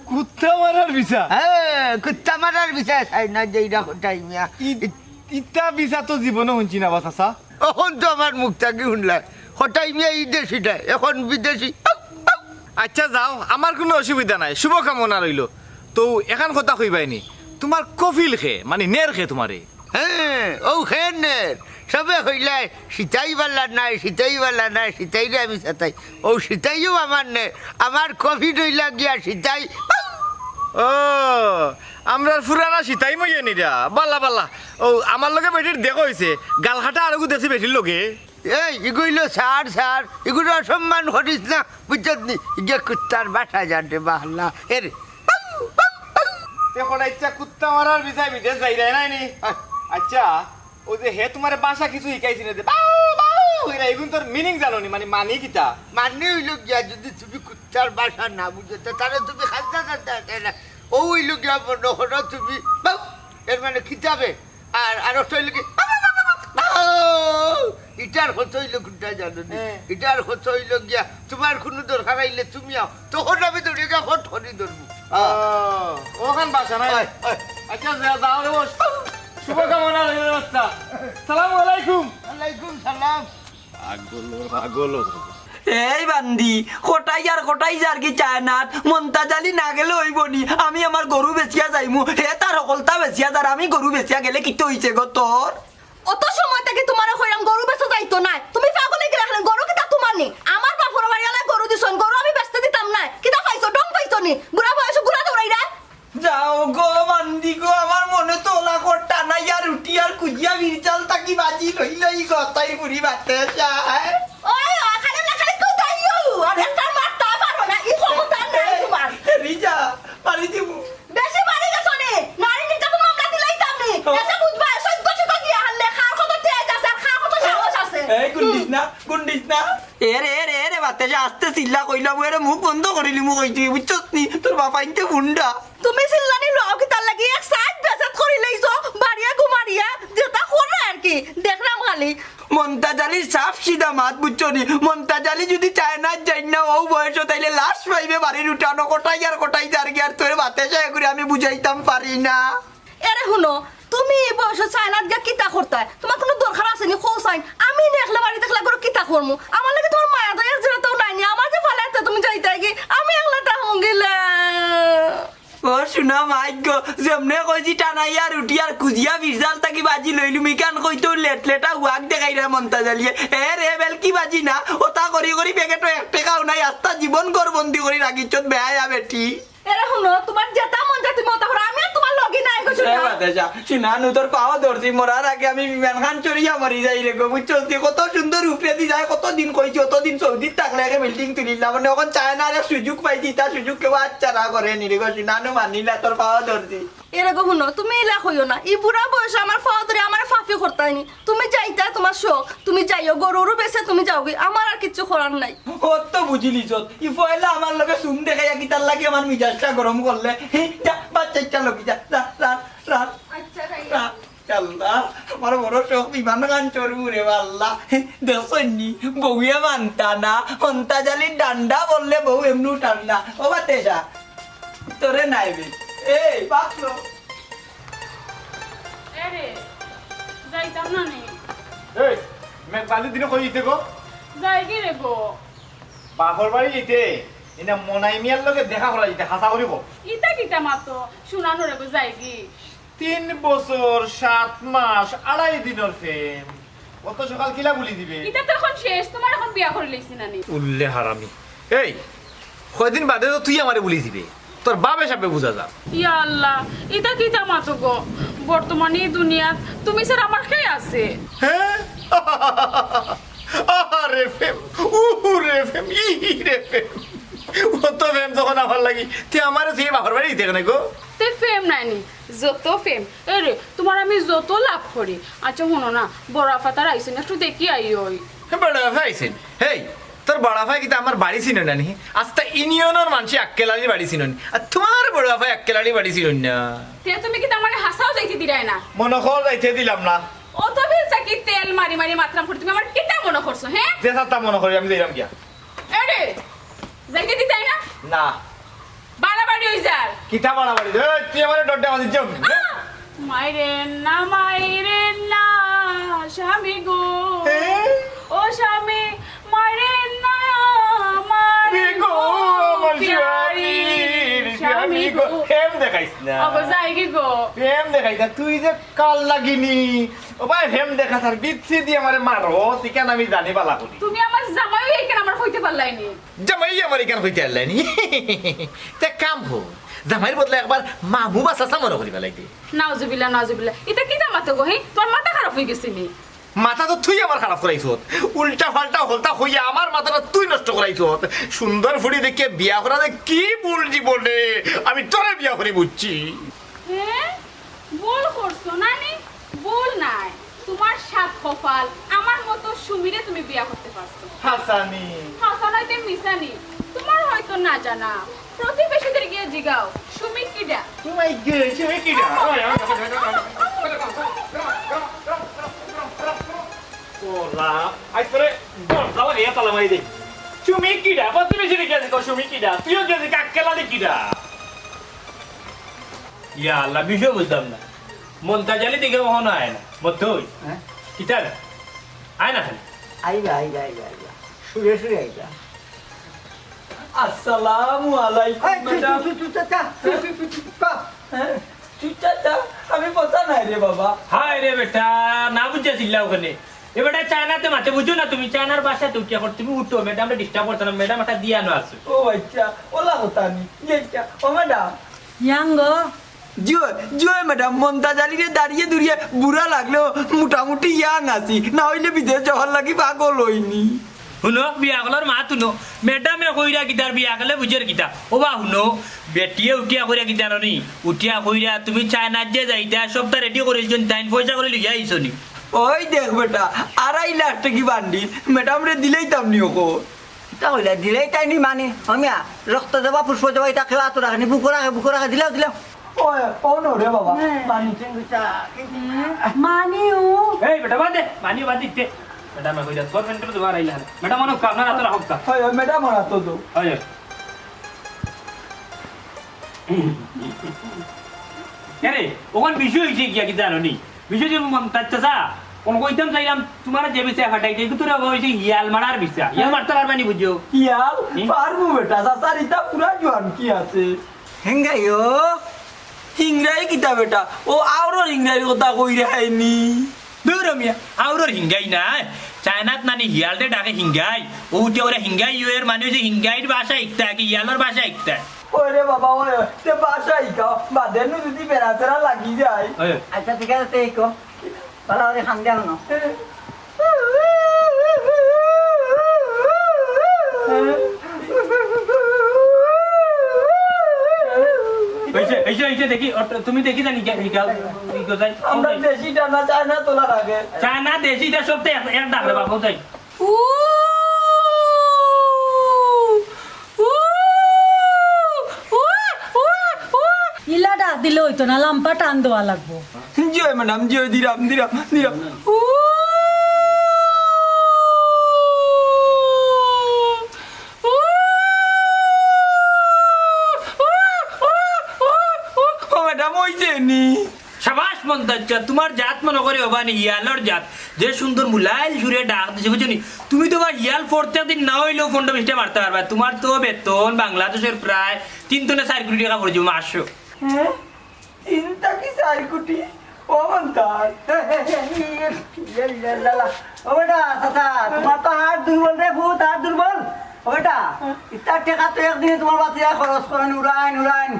কুত্তা মারার বিষয়? হ্যাঁ, কুত্তা মারার বিষয় চাই না যে এইটা হটাই মিয়া। ই-, ইতা বিষয় তো জীবনে হুনছি না বা চাচা। অখন তো আমার মুখ থাকি হুনলায়। হটাই মিয়া ই দেশি নায়, অখন বিদেশি। আচ্ছা যাও, আমার কুনু অসুবিধা নাই, শুভকামনা রইলো। তো এখান কথা কইবায়নি, তুমার কফিল কে, মানে নের কে তুমারে? হ্যাঁ, অউ খেন নের। সবে কইলায়, "সিতাই বালা নায়, সিতাই বালা নায়, সিতাইরে আমি সাতাই।" অউ সিতাইও আমার নের, আমার কফিল অইলা গিয়া সিতাই। ও, আমরার পুরানা সিতাই মইয়া নিরা। বালা, বালা। অউ, আমার লগে বেটির দেখা অইছে। গাল কাটা আরগু দেখছি বেটির লগে। এই, ইগু অইলো সার, সার। ইগুরে অসম্মান করিস না, বুঝছত নি? ইগে কুত্তার বাসা জানে বাহাল্লা। এরে। তে কটাইচ্ছা কুত্তা মারার বিষয় বিদেশ যাইরায় নায় নি? আচ্ছা, অউ যে হে তুমারে ভাষা কিছু শিখাইছে না যে বাউ, বাউ, এরা এগুন তোর meaning জানো নি, মানে মানি কিতা? মানে অইলো গিয়া যদি তুমি কুত্তার ভাষা না বুঝো, তে তাহলে তুমি খাদ্দা খাদ্দা খাদ্দা। অউ অইলো গিয়া মনো করো তুমি বাউ, এর মানে কিতাবে। আর, আর অর্থ অইলো কি? বাউ, ইটার অর্থ অইলো কুনটা জানো নি? হ্যাঁ। ইটার অর্থ অইলো গিয়া, তুমার কুনু দরকার আইলে তুমি আও, তখন আমি দৌড়ে গিয়া ফট করি ধরবো। ও, অখান ভাষা নায়। অয়, অয়। আচ্ছা, যা-, যাও রে বস। শুভকামনা রইলো, আচ্ছা। সালামু আলাইকুম। ওয়ালাইকুম সালাম। পাগল, পাগল। এই বান্দি, কটাই আর কটাই যার কি চায়নাত, মন্তাজ আলী না গেলে অইবো নি? আমি আমার গরু বেচিয়া যাইমু, হে তার হকলতা বেচিয়া যার, আমি গরু বেচিয়া গেলে কিতা অইছে গো তোর? অত সময় থাকি তুমারে কইরাম গরু বেচা যাইতো নায়, তুমি পাগল অইগেলায় কেনে? গরু কিতা তুমার নি? আমার বাপর বাড়ি আলায় গরু দিছইন, গরু আমি বেচতে দিতাম নায়। কিতা পাইছো, ডং পাইছো নি? বুড়া বয়সে ঘুড়া দৌড়াইরায়। যাও গো বান্দি গো, আমার মনে তো অলা কর টানাইয়া রুটি আর কুজিয়া বিরজাল থাকি বাজি লইল ই গতাই বুড়ি বাতে যায়। ওই, ওই, খালি না খালি কুদাইও, আর একটা মারতা পারো না, ই ক্ষমতা নাই তুমার। রিজা, মারি দিমু। বেশি বাড়ি গেছো নি? নারী নির্যাতন মামলা দিলাইতাম নি। ও। এসে বুঝবা, সহ্য সুযোগ দিয়া হারলে, কার কত তেজ আছে, আর কার কত সাহস আছে। এই গুন্ডিস না, গুন্ডিস না। এ রে, এ রে, এ রে, বাতাসে আস্তে চিল্লা কইলাম, এ রে, মুখ বন্ধ করিলিমু কইছি, বুঝছস নি? তোর বাপ আইনতে গুন্ডা। তুমি চিল্লানি লও কিতার লাগি? এক সাইড বেসাত করিলাইছো, বাড়িয়া ঘুমারিয়া, যেতা করো আর কি, দেখরাম খালি। মন্তাজ আলীর সাফ সিধা মাত, বুঝছো নি? মন্তাজ আলী যদি চায়নাত যাইন না, অউ বয়সো তাইলে লাশ পাইবে বাড়ির উঠানো, কটাই আর কটাই যার গিয়া, আর তোর বাতাসে এগুরে আমি বুঝাইতাম পারি না। এরে হুনো, তুমি ই বয়সো চায়নাত গিয়া কিতা করতায়? তুমার কুনু দরকার আছে নি? কও চাইন, আমি নে একলা বাড়িত একলা ঘরো কিতা করমু? আমার লাগি তুমার মায়া দয়া যেতাও নাই নি, আমার যে ফালাইতে তুমি যাইতায় গি, আমি একলা থাকমু গিলা। ও শুনা মাইক গো, যেমনে কইছি টানাইয়া রুটি আর কুজিয়া বিরজাল থাকি বাজি লইলুম, ইখান কইতেউ লেট লেটা ওয়াক দেখাইরা মন্তাজ আলীয়ে। এ রে, বেলকি বাজি না, অতা করি করি প্যাকেটো এক টেকাও নাই, আস্তা জীবন ঘরবন্দি করি রাখিছত বেহায়া বেটি। এরে হুনো, তুমার যেতা মন চায় তুমি অতা করো, আমি আর তুমার লগে নাই গো, এ শুনা। বাতাসা, শুনা নু তোর পাও ধরছি, মরার আগে আমি বিমান খান চড়িয়া মরি যাই রে গো, বুঝছস? তুই কত সুন্দর উপরেদি যায়, কত দিন কইছি, অত দিন সৌদিত থাকলে একে বিল্ডিং তুলিলাম, মানে অখন চায়নার এক সুযোগ পাইছি, ইতা সুযোগ কেউ হাতছাড়া করে নি রে গো, শুনা নু মানিলা তোর পাও ধরছি। এরে গো হুনো, তুমি ইলা কইও না, ই বুড়া বয়সো আমার পাও ধরি আমারে ফাফি করতায় নি। তুমি যাইতা, তুমার শখ, তুমি যাইও, গরু উরু বেচে তুমি যাওগি, আমার আর কিচ্ছু করার নাই। অত বুঝিলিছত, ই পয়লা আমার লগে চুম দেখাইয়া কিতার লাগি আমার মিজাজটা গরম করলে। হি, যা, বাচ্চাইচ্চা লগে যা, যা, যা, যা, আচ্ছা, যাই। যা। আল্লাহ, আমার বড় শখ বিমান খান চড়মু রে বা আল্লাহ। দেখছইন নি, বউয়ে মানতা না, মন্তাজ আলীর ডান্ডা বললে বউ এমনু ঠান্ডা। ও বাতাসা, তোরে নাইবে। এই, বাঁচলো। এরে, যাইতাম না নি। এই, মেঘ বালি দিনে কই যাইতে গো? যাইগি রে গো। বাপর বাড়ি যাইতে, ইনা মনাই মিয়ার লগে দেখা করা যাইতে, হাছা করি কও। ইতা কিতা মাতো, শুনা নু রে গো, যাইগি। তিন বছর, সাত মাস, আড়াই দিনর প্রেম। অত সকাল কিলা ভুলি দিবে? ইতা তো অখন শেষ, তুমার অখন বিয়া করিলাইছি না নি? উল্লে হারামি। এই, কয়দিন বাদে তো তুই আমারে ভুলি দিবে। তোর বাপে সাপে বুঝা যা। ইয়া আল্লাহ, ইতা কিতা মাতো গো? বর্তমানে ই দুনিয়াত তুমি ছাড়া আমার কে আছে? হ্যাঁ? আরে প্রেম, উহুরে প্রেম, ইহিরে প্রেম। অত প্রেম যখন আমার লাগি, তে আমারে তুই বাপর বাড়ি দিতে কেনে গো? তে প্রেম নায় নি, যত প্রেম। এরে, তুমার আমি যত লাভ করি। আচ্ছা, হুনো না, বড় আফা তারা আইছইন, একটু দেখি আইও। হে, বড় আফা আইছইন? হেই, তোর বড় আফায় কিতা আমার বাড়ি চিনইন না নি? আস্তা ইউনিয়নর মানষে আক্কেল আলীর বাড়ি চিনইন নি। আর তুমার বড় আফায় আক্কেল আলীর বাড়ি চিনইন না। তে তুমি কিতা আমারে হাছাউ যাইতে দিরায় না? মনো কর যাইতে দিলাম না। অত বেশ কি তেল মারি মারি মাতরাম করি, তুমি আমারে কিতা মনো করছো, হ্যাঁ? যে সাতা মনো করি, আমি যাইরাম গিয়া। এরে, যাইতে দিতায় না? না। বাড়াবাড়ি অই যার। কিতা বাড়াবাড়ি? এই, তুই আমারে ডর দেখাইছ। মাইরেন না, মাইরেন না, স্বামী গো। এ? ও স্বামী, মাইরেন না আমারে রে গো, গো, আমার প্যারির স্বামী স্বামী গো। গো। প্রেম দেখাইছ না। অগো, যাইগি গো। প্রেম দেখাইছ না। তুই যে কাল লাগিনি। ও ভাই, প্রেম দেখাইছ আর বিচ্ছি দিয়া আমারে মারো, ইখান আমি জানি বালা করি। তুমি আমার জামাই অইয়া ইখান আমার কইতে পারলায়নি। জামাই আমার ইখান কইতে পারলায়নি। তে কাম কর, জামাইর বদলে একবার মামু বা চাচা মনো করি ফালাই দে। নাউজুবিল্লাহ, নাউজুবিল্লাহ। ইতা কিতা মাতো গো, হে? তুমার মাথা খারাপ অই গেছে নি? মাথা তো তুই আমার খারাপ করাইছত। উল্টা পাল্টা হলতা কইয়া আমার মাথাটা তুই নষ্ট করাইছত। সুন্দর ফুড়ি দেখিয়া বিয়া করা যে কি ভুল জীবনে। আমি তোরে বিয়া করি বুঝছি। হে? ভুল করছো না নি? ভুল নায়। তুমার সাত কপাল, আমার মতো সুমিরে তুমি বিয়া করতে পারছো। হাসানি। হাসান অইতে মিসানি। তুমার হয়তো না জানা। প্রতিবেশীদের গিয়া জিগাও, সুমি কিডা? তোমায় গিয়ে সুমি কিডা? ওলা, আজ তোরে দরজা লাগাইয়া তালা মারি দেই। সুমি কিডা? প্রতিবেশীরে গিয়া জিগাও, সুমি কিডা? তুইও গিয়া জিগা, আক্কেল আলী কিডা? ইয়া আল্লাহ, বিষয় বুঝলাম না। মন্তাজ আলী দেখি কখনো আয় না। মতই? হ্যাঁ? কিতা রে? আয় না খালি। আইবা, আইবা, আইবা, আইবা। সুরে সুরে আইবা। আসসালামু আলাইকুম, এই, তুই, ম্যাডাম। তুই, তুই, তুই, চা, চা। তুই, তুই, তুই, তুই, চা। হ্যাঁ? তুই চা, চা। আমি পচা নাই রে বাবা। হায় রে বেটা, না বুঝিয়া চিল্লাও কেনে। এ বেটা, চায়নাতে মাতে বুঝো না তুমি, চায়নার ভাষাত উঠিয়া কর, তুমি উঠো, ম্যাডামরে disturb করতে না, ম্যাডাম একটা দিয়া না আছে। ও আচ্ছা, ওলা কথা নি। জি আচ্ছা, ও ম্যাডাম। ইয়াং গো। জি অয়, জি অয় ম্যাডাম, মন্তাজ আলীরে দাঁড়িয়ে দুড়িয়ে বুড়া লাগলেও মোটামুটি ইয়াং আছি, না অইলে বিদেশ যাওয়ার লাগি পাগল অইনি। হুনো, বিয়াকলর মাত হুনো, ম্যাডামে কইরা কিতার বিয়াকলে বুঝের কিতা? ও বা হুনো, বেটিয়ে উঠিয়া কইরা কিতা জানো নি? উঠিয়া কইরা তুমি চায়নাত যে যাইতা, সবটা ready করিছো নি, তাইন পয়সা করি লইয়া আইছো নি? ওই দেখ বেটা, আড়াই লাখ টেকি বান্ডিল, ম্যাডামরে দিলাইতাম নি ওকো। ইতা কইলা, দিলাইতায় নি মানে, অমিয়া, রক্ত দেবা, পুষ্প দেবা, ইতা কেউ আতো রাখে নি, বুকো রাখে, বুকো রাখে, দিলাও, দিলাও। ওই, ও নো রে বাবা, হ্যাঁ। মানি চিংড়ি চা, কিন্তু হুম, মানিও। এই বেটা, বাদ দে, মানিও বাদ দিতে। ম্যাডামে কইলা, তোর প্যান্টটা তো বার আইলা না। ম্যাডাম, অনো আপনার আতো রাখো তা। ওই, ওই, ম্যাডাম, ওরা তো তো। ওই, ওই। কে রে, ওখান বিষয় হইছে গিয়া কি জানো নি? বিষয় যে মন্তাজ চাচা, কোন কইতাম চাইলাম, তোমার যে বিষয়ে ফাটাইতে, একটু তোরা হইছে হিয়াল মারার বিষয়। হিয়াল মারতে পারবা নি বুঝো? হিয়াল? হুম? পারবো বেটা, চাচার ইতা পুরা জোয়ান কি আছে? হিঙ্গাইও? হিংরাই কিতা বেটা? ও আওরর হিংরাইর কথা কইরা আইনি। দূর মিয়া, আওরর হিংগাই নায়। চায়নাত নানি হিয়ালরে ডাকে হিংগাই। ও উঠে ওরা হিংগাই, এর মানে হইছে হিংগাইর ভাষা হিকতা, কি হিয়ালর ভাষা হিকতা। ওরে বাবা, ওরে, তে ভাষা হিকাও। বাদে নু যদি বেড়াচেরা লাগি যায়। ওই। আচ্ছা, ঠিক আছে, তে হিকো। ভালা করে কান দিয়া হুনো। এই যে, এই যে, এই যে দেখি, অত-, তুমি দেখি জানি কে-, কে-, কে-, কে-, যাই। আমরা দেশিটা না, চায়না তোলা লাগে। চায়না দেশিটা সব তো এক, এক ডাক রে বাবা, যাই। উ, উ, উ, উ, উ। ইলা ডাক দিলে অইতো না, লাম্বা টান দেওয়া লাগবো। জি অয় ম্যাডাম, জি অয়, দিরাম, দিরাম, দিরাম। উ, উ, উ, উ, উ। ও ম্যাডাম, অইছে নি? সাবাস মন্তাজ চাচা, তোমার জাত মনে করি হবা নি হিয়ালর জাত। যে সুন্দর মুলাইল সুরে ডাক দিছে, বুঝছো নি? তুমি তো বা হিয়াল প্রত্যেক দিন না অইলেও পনেরো বিশটা মারতে পারবা। তোমার তো বেতন বাংলাদেশের প্রায় তিন তনে চাইর কোটি টেকা পড়ে যাবো মাসো। হ্যাঁ? তিন থাকি চাইর কোটি? ও মন্তাজ। ও বেটা, চাচা, তোমার তো হাত দুর্বল রে, বহুত হাত দুর্বল। ও বেটা, ইতা টেকা তো একদিনে তোমার বাঁচিয়া খরচ করেন, উড়াইন, উড়াইন।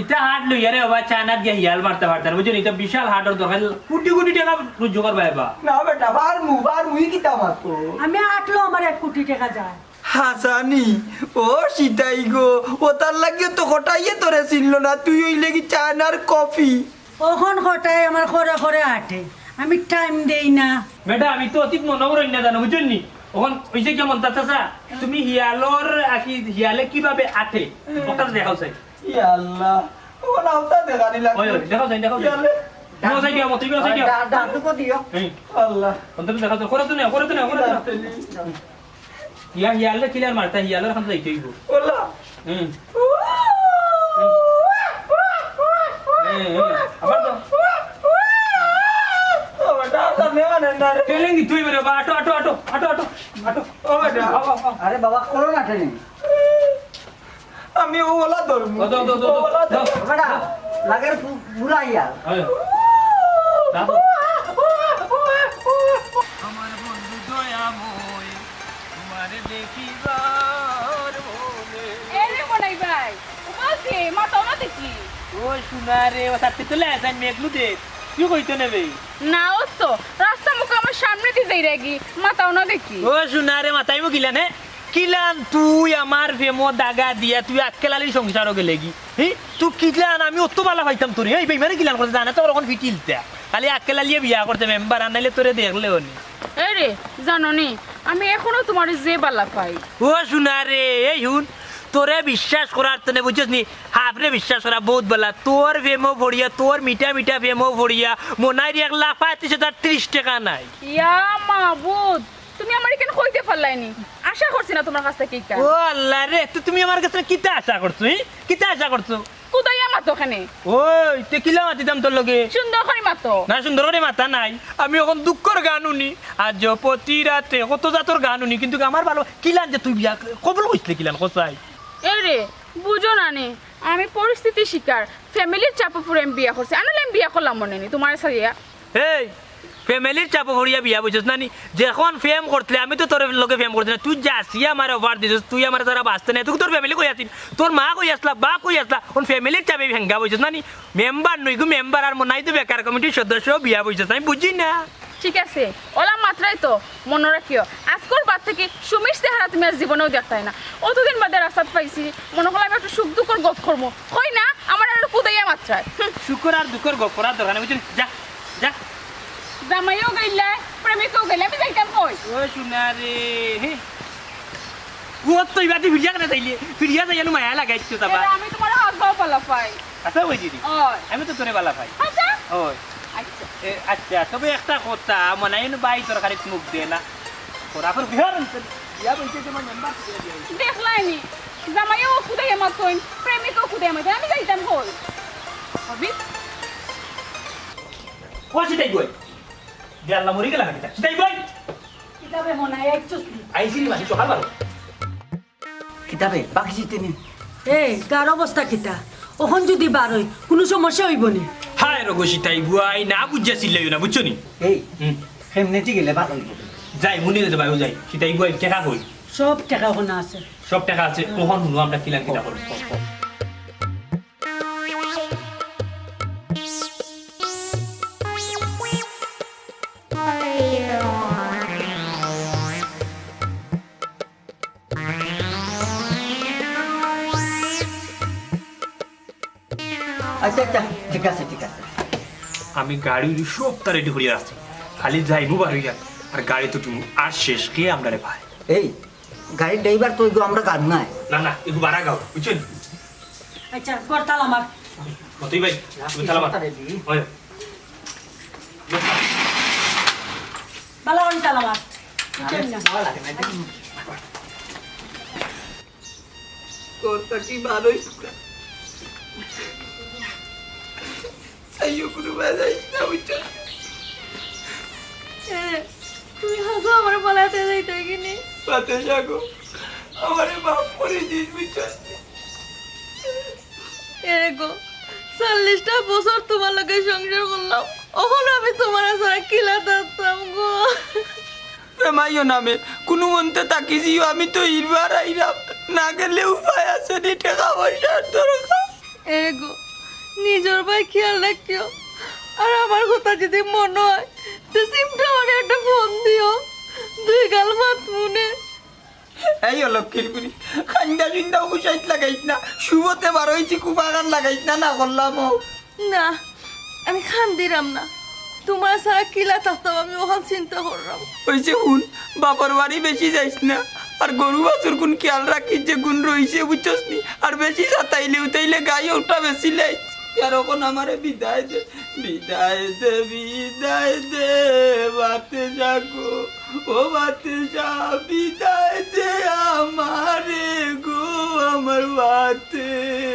ইতা হাট লইয়া রে বাবা, চায়নাত গিয়া হিয়াল মারতে পারতে না, বুঝছো নি? ইতা বিশাল হাটর দরকার, কোটি কোটি টেকা রুজি করবা এবা। না বেটা, পারমু, পারমু, ই কিতা মাতো? আমি আটলো আমার এক কোটি টেকা যায়। হাসানি, ও সিতাই গো, ও তার লাগিও তো কটাইয়ে তোরে চিনল না, তুই অইলে কি চায়নার কপি? অখন কটাই আমার খরে খরে আটে, আমি টাইম দেই না। ম্যাডাম, আমি তো অতীত মনে করই না জানো, বুঝছইন নি? অখন অইছে কি মন্তাজ চাচা, তুমি হিয়ালর আকি হিয়ালে কিভাবে আটে? হুম। ওটা দেখাও চাই। ইয়া আল্লাহ, ও না, ওটা দেখানি লাগবে। ওই, ওই, দেখাও চাই, দেখাও চাই। হিয়ালে। দেখাও চাই, দিও, তুমি চাই, দিও। দা-, দাদুকে দিও। এই। আল্লাহ। অন্তত দেখাও চাই, করে তো নেও, করে তো নেও, করে তো নেও। ইয়া হিয়ালরে কিলার মারতা, হিয়ালর খান যাইতে অইবো। ওলা। হুম। হুম, হুম। আবার তো। ও বেটা, আর সামনে মানে না রে। ট্রেনিং দিতে অইবো রে বাবা, আটো, আটো, আটো, আটো, আটো, আটো। ও বেটা। আও, আও, আও। আরে বাবা, করো না ট্রেনিং। আমি ও ওলা ধরমু। ও, দো, দো, দো, দো, ওলা দো। ধরমু। বেটা, লাগের পু-, পুরা ইয়া। আরে। দাও। আমার বন্ধু দয়াময়, তোমারে দেখিবার মনে। এ রে মনাই ভাই, ও বলছি, মাতাও না দেখি। ও সোনা রে, ও সাথে তো লেস আইন মেঘলু দে। তুই কইতো নেবে? না, ও তো রাস্তা মুখে আমার সামনে দিয়ে যাই রেগি, মাতাও না দেখি। ও সোনা রে, মাতাইমু কিলান, হে? কিলান তুই আমার প্রেমো দাগা দিয়া তুই আক্কেল আলীর সংসারো গেলেগি? হি? তুই কিলান, আমি অত বালা পাইতাম তোরে। এই বেইমানে কিলান করছে, জানে তো ওরকম ফিটিলতা। খালি আক্কেল আলীয়ে বিয়া করছে মেম্বার, আর নাইলে তোরে দেখলেও নি। এ রে, জানো নি, আমি এখনো তোমার যে বালা পাই। ও সোনা রে, এই হুন, তোরে বিশ্বাস করার তনে বুঝছস নি, হাফরে বিশ্বাস করা বহুত বালা। তোর প্রেমো পড়িয়া, তোর মিঠা মিঠা প্রেমো পড়িয়া, মনাইর এক লাফা ত্রিশ হাজার ত্রিশ টেকা নাই। ইয়া মাবুদ, তুমি আমার কেন কইতে পারলাইনি? আশা করছি না তোমার কাছ থেকে ইটা। ও আল্লাহ রে, তো তুমি আমার কাছে কিতা আশা করছো, হি? কিতা আশা করছো? কুদাইয়া মাতো কেনে? ওই, তে কিলা মাতিতাম তোর লগে? সুন্দর করি মাতো। না, সুন্দর করি মাতা নাই। আমি অখন দুঃখর গান হুনি, আজ প্রতি রাতে কত জাতর গান হুনি, কিন্তু আমার ভালো কিলান যে তুই বিয়া কবুল কইছলে কিলান, কসাই? এ রে, বুঝো না নি, আমি পরিস্থিতির শিকার, ফ্যামিলির চাপে পড়ে আমি বিয়া করছি, আনলে আমি বিয়া করলাম মনে নি, তোমার সাথে। এই, ফ্যামিলির চাপো পড়িয়া বিয়া বুঝছস না নি? যখন প্রেম করতলে, আমি তো তোর লগে প্রেম করছি না, তুই যাসিয়া আমার অফার দিছস, তুই আমার তারা বাঁচতে নাই, তুই তোর ফ্যামিলি কই আছিল? তোর মা কই আসলা, বাপ কই আসলা? কোন ফ্যামিলির চাপে ভেঙ্গা বুঝছস না নি? মেম্বার নই গো মেম্বার, আর মনাই তো বেকার কমিটির সদস্য বিয়া বুঝছস না, আমি বুঝি না। ঠিক আছে, ওলা মাত্রাই তো মনে রাখিও, আজকের বাদ থেকে সুমির চেহারা তুমি আর জীবনেও দেখতাই না। অতদিন বাদে রাস্তাত পাইছি, মনে করলাম একটু সুখ দুঃখর গপ করবো, কই না, আমার আর কুদাইয়া মাত্রায়। হুম। সুখর আর দুঃখর গপ করার দরকার নেই, বুঝলি? যা, যা। জামাইও গেলে, প্রেমিকও গেলে, আমি যাইতাম কই? ও সোনা রে, হে। ও তো ইবাদি ফিরিয়া কেনে চাইলে? ফিরিয়া যাইয়া নু মায়া লাগাইছো তাবা। এরা আমি তোমার হাজবাও পালা পাই। আচ্ছা, ওই দিদি। ওই। আমি তো তোরে বালা পাই। আচ্ছা। ওই। আচ্ছা। এ, আচ্ছা, তবে একটা কথা, মনে হয় ভাই তোর খালি মুখ দে না। তোর আবার বিহার আনতে ইয়া বলছে যে আমার মেম্বার কে দিয়া দিয়েছে। দেখলাইনি, জামাইও খুদাই আমার কইন, প্রেমিকও খুদাই আমার কইন, আমি যাইতাম কই? হবি? ও সিটাই কই? দে আল্লাহ মরি গেলাম এটা। সিটাই কই? কিতাবে মনে হয় একচুস নি। আইসি নি মাসি সকাল ভালো। কিতাবে বাকি জিতে নি। এ, গার অবস্থা কিতা? অখন যদি বার অই, কুনু সমস্যা অইবো নি? হায় রগো সিটাই বুয়াই, না বুঝিয়া চিল্লাইও না, বুঝছো নি? এই, হুম। ফেমনেটি গেলে ভালো অইবো। যাই, মুনি রে ভাই, যাই। সিটাই বুয়াই, টেকা কই? সব টেকা অখন আছে। সব টেকা আছে, অখন হুনো আমরা কিলান কিতা করি। আচ্ছা, আচ্ছা, ঠিক আছে, ঠিক আছে। আমি গাড়ি উড়ি সবতা রেডি করিয়া আছি, খালি যাইমু বার অইয়া, আর গাড়িত উঠিমু, আর শেষ কে আমরারে ভাই। এই, গাড়ির ড্রাইভার তো ইগু আমরা গান নাই। না, না, ইগু বারা গাও, বুঝছইন? আচ্ছা, কর তালা মার। মতই ভাই, তুমি তালা মার। সবতা রেডি। ওই। বালা করি তালা মার। বুঝছইন না? আরে, ভালো লাগে না, এটা কি? ঘর থাকি বার অইছি না। আইও, কুনু বাজাইস না, বুঝছো? এ, তুমি হাজা আমারে ফালাইয়া যাইতায় কিনি? ফাতেশা গো, আমারে মাফ করি দিস, বুঝছো? এরে গো, চল্লিশটা বছর তুমার লগে সংসার করলাম, অখন আমি তুমারে ছাড়া কিলা থাকতাম গো? প্রেমাইও নামে কুনু মন্তে থাকি যিও, আমি তো ইরবার আইরাম, না গেলে উপায় আছে নি, টেকা পয়সার দরকার। এরে গো, নিজর বায় খিয়াল রাখিও, আর আমার কথা যদি মনো অয়, তে সিমটা আমারে একটা ফোন দিও, দুই গাল মাতমুনে। এই অলক্ষীর বুড়ি, খান্দা সুন্দা অগুসাইত লাগাইস না, শুভতে বার অইছি কুপাগান লাগাইস না, না করলাম ও। না, আমি খান্দিরাম না, তুমার ছাড়া কিলা থাকতাম আমি অখান চিন্তা কররাম। অইছে হুন, বাপর বাড়ি বেশি যাইস না, আর গরু বাছুর কুন খিয়াল রাখিস যে কুন রইছে বুঝছস নি, আর বেশি সাতাইলে উতাইলে গাই ওটা বেশি লাইস। আর অখন আমারে বিদায় দে, বিদায় দে, বিদায় দে, বাতেশা গো, ও বাতেশা, বিদায় দে আমারে গো, আমার বাতেশা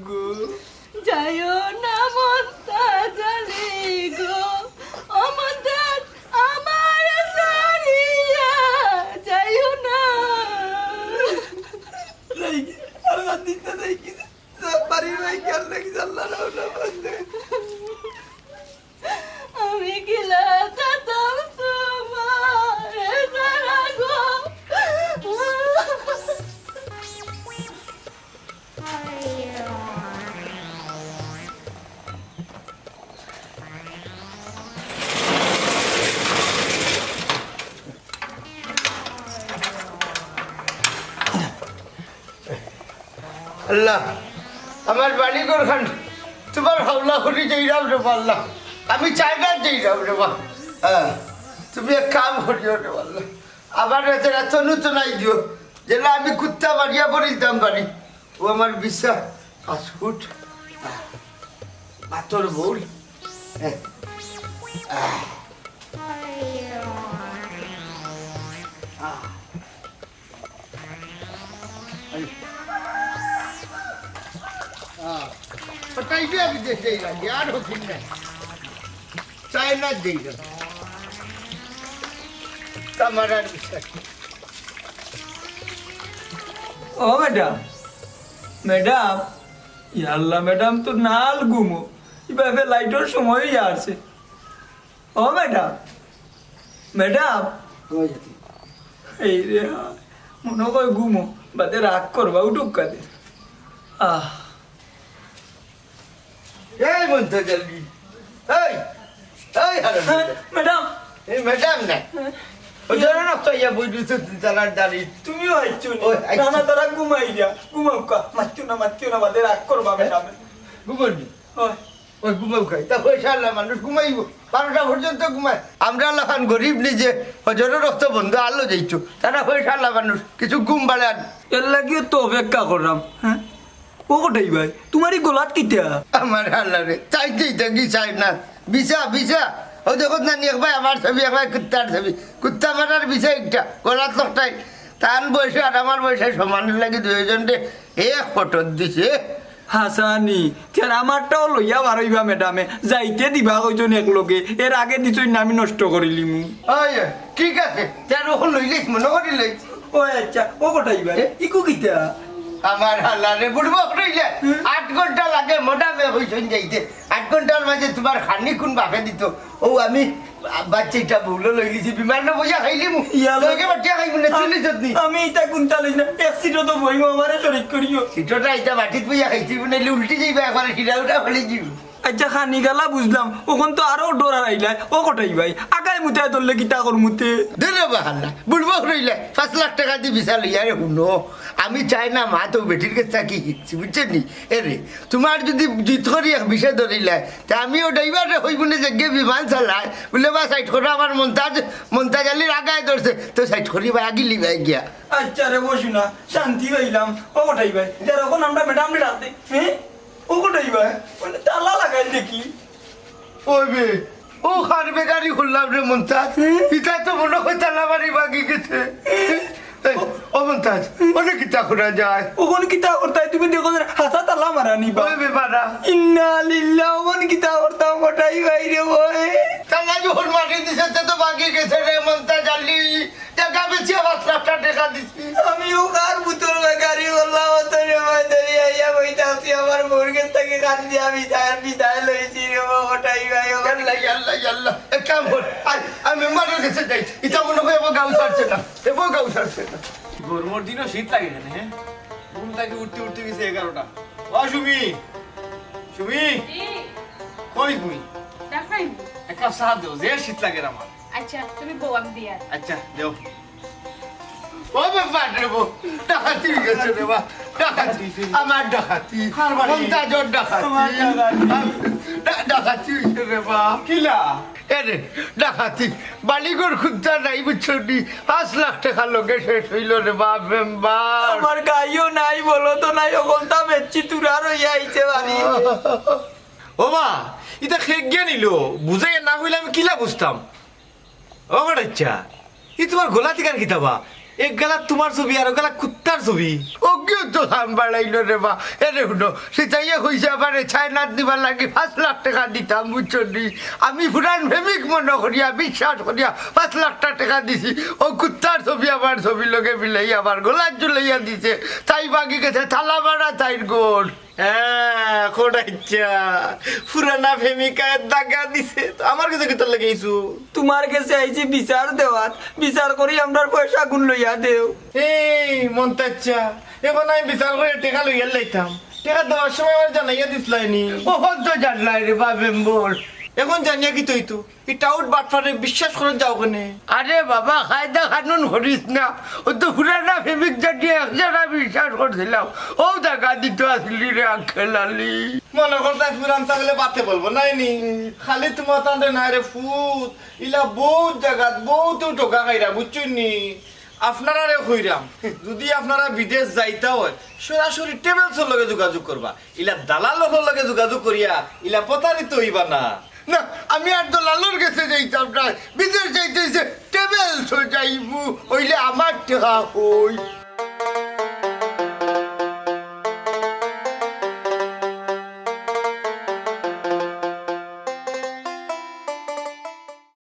গো। যাইও না মন্তাজ আলী গো, ও মন্তাজ, আমারে ছাড়িয়া যাইও না। নাই, আর বাদ দিতে নাই কি? বাড়ি ভাই খেয়াল রাখিস, আল্লাহ রাহুল বন্ধু। আমি কিলা থাকতাম তোমারে ছাড়া গো। আল্লাহ, আমার বাড়ি ঘরখান তোমার হাওলা করি যাইরাম রে বা আল্লাহ। আমি চাইনা যাইরাম রে বা। হ্যাঁ, তুমি এক কাম করিও রে বা আল্লাহ। আমার রাতে রাত নতুন আই দিও। যেলা আমি কুত্তা মারিয়া পড়িতাম পারি। ও আমার বিছা পাঁচ ফুট। আহ, পাথর বউল। হ্যাঁ। আহ। আহ। আহ। ওটাই যে আমি দেশে যাই, আর হকিম নাই। চায়না যেই যাই। আমার আর বিশ্বাস নেই। ও ম্যাডাম, ম্যাডাম, ইয়া আল্লাহ, ম্যাডাম তো নাল ঘুমো, ইভাবে লাইটর সময়ই আসে। ও ম্যাডাম, ম্যাডাম। ওই যে। এই রে, মনে হয় ঘুমো, বাদে রাগ করবা, উঠুক কাদের। আহ। এই মন্তাজ আলী, এই, এই হারামি। হ্যাঁ, ম্যাডাম। এই ম্যাডাম না। ওই ধরো না তো ইয়া বই দিতে তালার দাঁড়ি। তুমিও আইছো নি? ওই, আইছি। না, না, তারা ঘুমাই যা। ঘুমাও কা। মাতিও না, মাতিও না, বাদে রাগ করবা ম্যাডাম। ঘুমানি? ওই। ওই ঘুমাও খাই। তা পয়সা আল্লাহ মানুষ ঘুমাইবো। বারোটা পর্যন্ত ঘুমায়। আমরা লাখান গরিব নিজে হজরর রক্ত বন্ধ আলো যাইতো। তারা পয়সা আল্লাহ মানুষ কিছু ঘুম বাড়ান। এর লাগিও তো অপেক্ষা করলাম। হ্যাঁ? ও কটাই ভাই, তোমার এই গলাত কিতা? আমার আল্লাহ রে, চাইতেই তো কি চাই না। বিছা, বিছা। ও দেখো না নি, এক ভাই আমার ছবি, এক ভাই কুত্তার ছবি। কুত্তা মারার বিছা একটা, গলাত লকটাই। তান বয়সে আর আমার বয়সে সমান লাগি দুইজন রে এক ফটো দিছে। হাসানি, তের আমারটাও লইয়া বারইবা ম্যাডামে। যাইতে দিবা কইছইন এক লগে, এর আগে দিছইন না আমি নষ্ট করিলিমু। ওই, ঠিক আছে, তের ওখান লইলিস, মনে করি লইস। ও আচ্ছা, ও কটাই ভাই, এ? ইকু কিতা? আমার হালা রে, বুড়বক রইলে। হুম। আট ঘন্টা লাগে মোটা মে হইছইন যাইতে। আট ঘন্টার মাঝে তোমার খানি কোন বাপে দিত? ও আমি বাচ্চাটা বউলো লইলিছি, বিমানে বইয়া খাইলিমু। ইয়া লগে বাটিয়া খাইমু না, আ-, চিনি চাটনি। আমি ইতা কুন্তা লইছি না, এক সিটও তো বইমু, আমারে শরিক করিও। সিটটা ইতা বাটিত বইয়া খাইছি, নাইলে উল্টি যাইবা একবারে, সিরা উঠা ফেলে যাইব। আচ্ছা, খানি গালা বুঝলাম, ওখান তো আরো ডর হারাইলাই। ও কটাই ভাই, আগায় মুতায় ধরলে কিতা কর মুতে? ধরে বাহাল্লা, বুড়বক রইলে, পাঁচ লাখ টাকা দি বিছা লইয়া রে হুনো। আমি চাই না মা তো বেটির কাছে থাকি শিখছি, বুঝছো নি? এ রে, তোমার যদি জিত করি এক বিছা ধরিলায়, তে আমিও ড্রাইভাররে কইবো নে যেগে বিমান চালায়, বুলে বা সাইড করো আমার মন্তাজ, মন্তাজ আলীর আগায় ধরছে, তো সাইড করি বা আগিলি বা গিয়া। আচ্ছা রে বসু না, শান্তি পাইলাম। ও কটাই ভাই, যেরকম আমরা ম্যাডাম রে ডাকতে, হ্যাঁ? ও কটাই ভাই, মানে তালা লাগাই দেখি। ওই বে, ও কার বেগারি করলাম রে মন্তাজ। হুম? ইটা তো মনে হয় তালা বাড়ি ভাগি গেছে। এই, ও মন্তাজ, ওনে কিতা করা যায়? ওখানে কিতা করতায়? তুমি দেখো যে হাছা তালা মারা নিবা। ওই বে মারা। ইন্না লিল্লাহ, ওখানে কিতা করতাম? ওটাই বাইরে ওই। তালা যখন মারি দিছে, তে তো ভাগি গেছে রে মন্তাজ আলী। টাকা বেচিয়া পাঁচ লাখ টাকা দিছি। আমিও কার বুতল বেগারি করলাম, অত সময় ধরি আইয়া বইতা আছি, আমার বউর গেছ থাকি কান্দি আমি তার বিদায় লইছি রে বাবা, ওটাই ভাই, ও ইয়াল্লা, ইয়াল্লা, ইয়াল্লা। এক কাম কর, আয়, আমি মেম্বারর গেছে যাই। ইটা মনে হয় এবার গাউ ছাড়ছে না, এবার গাউ ছাড়ছে না। গরমর দিনও শীত লাগে কেনে, হ্যাঁ? ঘুম থাকি উঠতে উঠতে গেছে এগারোটা। ও সুমি, সুমি, জি। কই তুমি? ডাক নাই। এক কাপ চা দেও, যে শীত লাগে আমার। আচ্ছা, তুমি বউ, আমি দিয়া। আচ্ছা, দেও। ও বাবা রে বউ, ডাকাতি হয়ে গেছে রে বা, ডাকাতি, আমার ডাকাতি, কার বাড়ি? মন্তাজর ডাকাতি। আমার ডাকাতি। আম-, ডা-, ডাকাতি অইছে রে বা। কিলা? এরে, ডাকাতি। বালিগর খুদ্দা নাই বুঝছো নি? পাঁচ লাখ টেকা লগে শেষ অইলো রে বা মেম্বার। আমার গাইও নাই, বলদও নাই, অকলতা বেচছি, তুরা রইয়া আইছে বাড়ি। ও বা, ইতা খেক গিয়া নিল, বুঝাইয়া না কইলে আমি কিলা বুঝতাম? ও বেটাইচ্ছা, ই তুমার গলাত ইখান কিতা বা? এক গালাত তুমার ছবি আর এক গালাত কুত্তার ছবি। অগিও তো দাম বাড়াইলো রে বা। এরে হুনো, সিতাইয়ে কইছে আমারে চায়নাত নিবার লাগি পাঁচ লাখ টেকা দিতাম, বুঝছো নি? আমি পুরান প্রেমিক মনো করিয়া, বিশ্বাস করিয়া পাঁচ লাখ টেকা দিছি। অউ কুত্তার ছবি আমার ছবির লগে মিলাইয়া আমার গলাত ঝুলাইয়া দিছে। তাই ভাগি গেছে তালা মারা তাইর ঘর। হ্যাঁ, খোটাইচ্ছা। পুরানা প্রেমিকায় দাগা দিছে। তো আমার গেছে কিতার লাগি আইছো? তুমার গেছে আইছি বিচার দেওয়াত। বিচার করি আমরার পয়সাগুন লইয়া দেও। এই, মন্তাচ্ছা, অখন আমি বিচার করি টেকা লইয়া লাইতাম। টেকা দেওয়ার সময় আমারে জানাইয়া দিছলায়নি। অখন তো জানলাই রে বা মেম্বার। অখন জানিয়া কিতা অইতো? ই টাউট বাটপারে বিশ্বাস করা যাও কেনে? আরে বাবা, কায়দা কানুন করিস না। অউ তো পুরানা প্রেমিক জানি একজনা বিশ্বাস করছিলাম। অউ দাগা দিতো আছলি রে আক্কেল আলী। মনো করতায় পুরান ছাগলে বাতে বলবো নায়নি। খালি তুমার তানরে নায় রে ফুত। ইলা বউত জাগাত বউত ঠকা খাইরা, বুঝছইন নি? আপনারারে কইরাম, যুদি আপনারা বিদেশ যাইতা অয়, সরাসরি ট্রাভেলসর লগে যোগাযোগ করবা। ইলা দালাল অকলর লগে যোগাযোগ করিয়া ইলা প্রতারিত অইবা না। না, আমি আর দালালর গেছে যাইতাম না। বিদেশ যাইতে অইছে, ট্রাভেলসো যাইমু, অইলে আমার টেকা কই।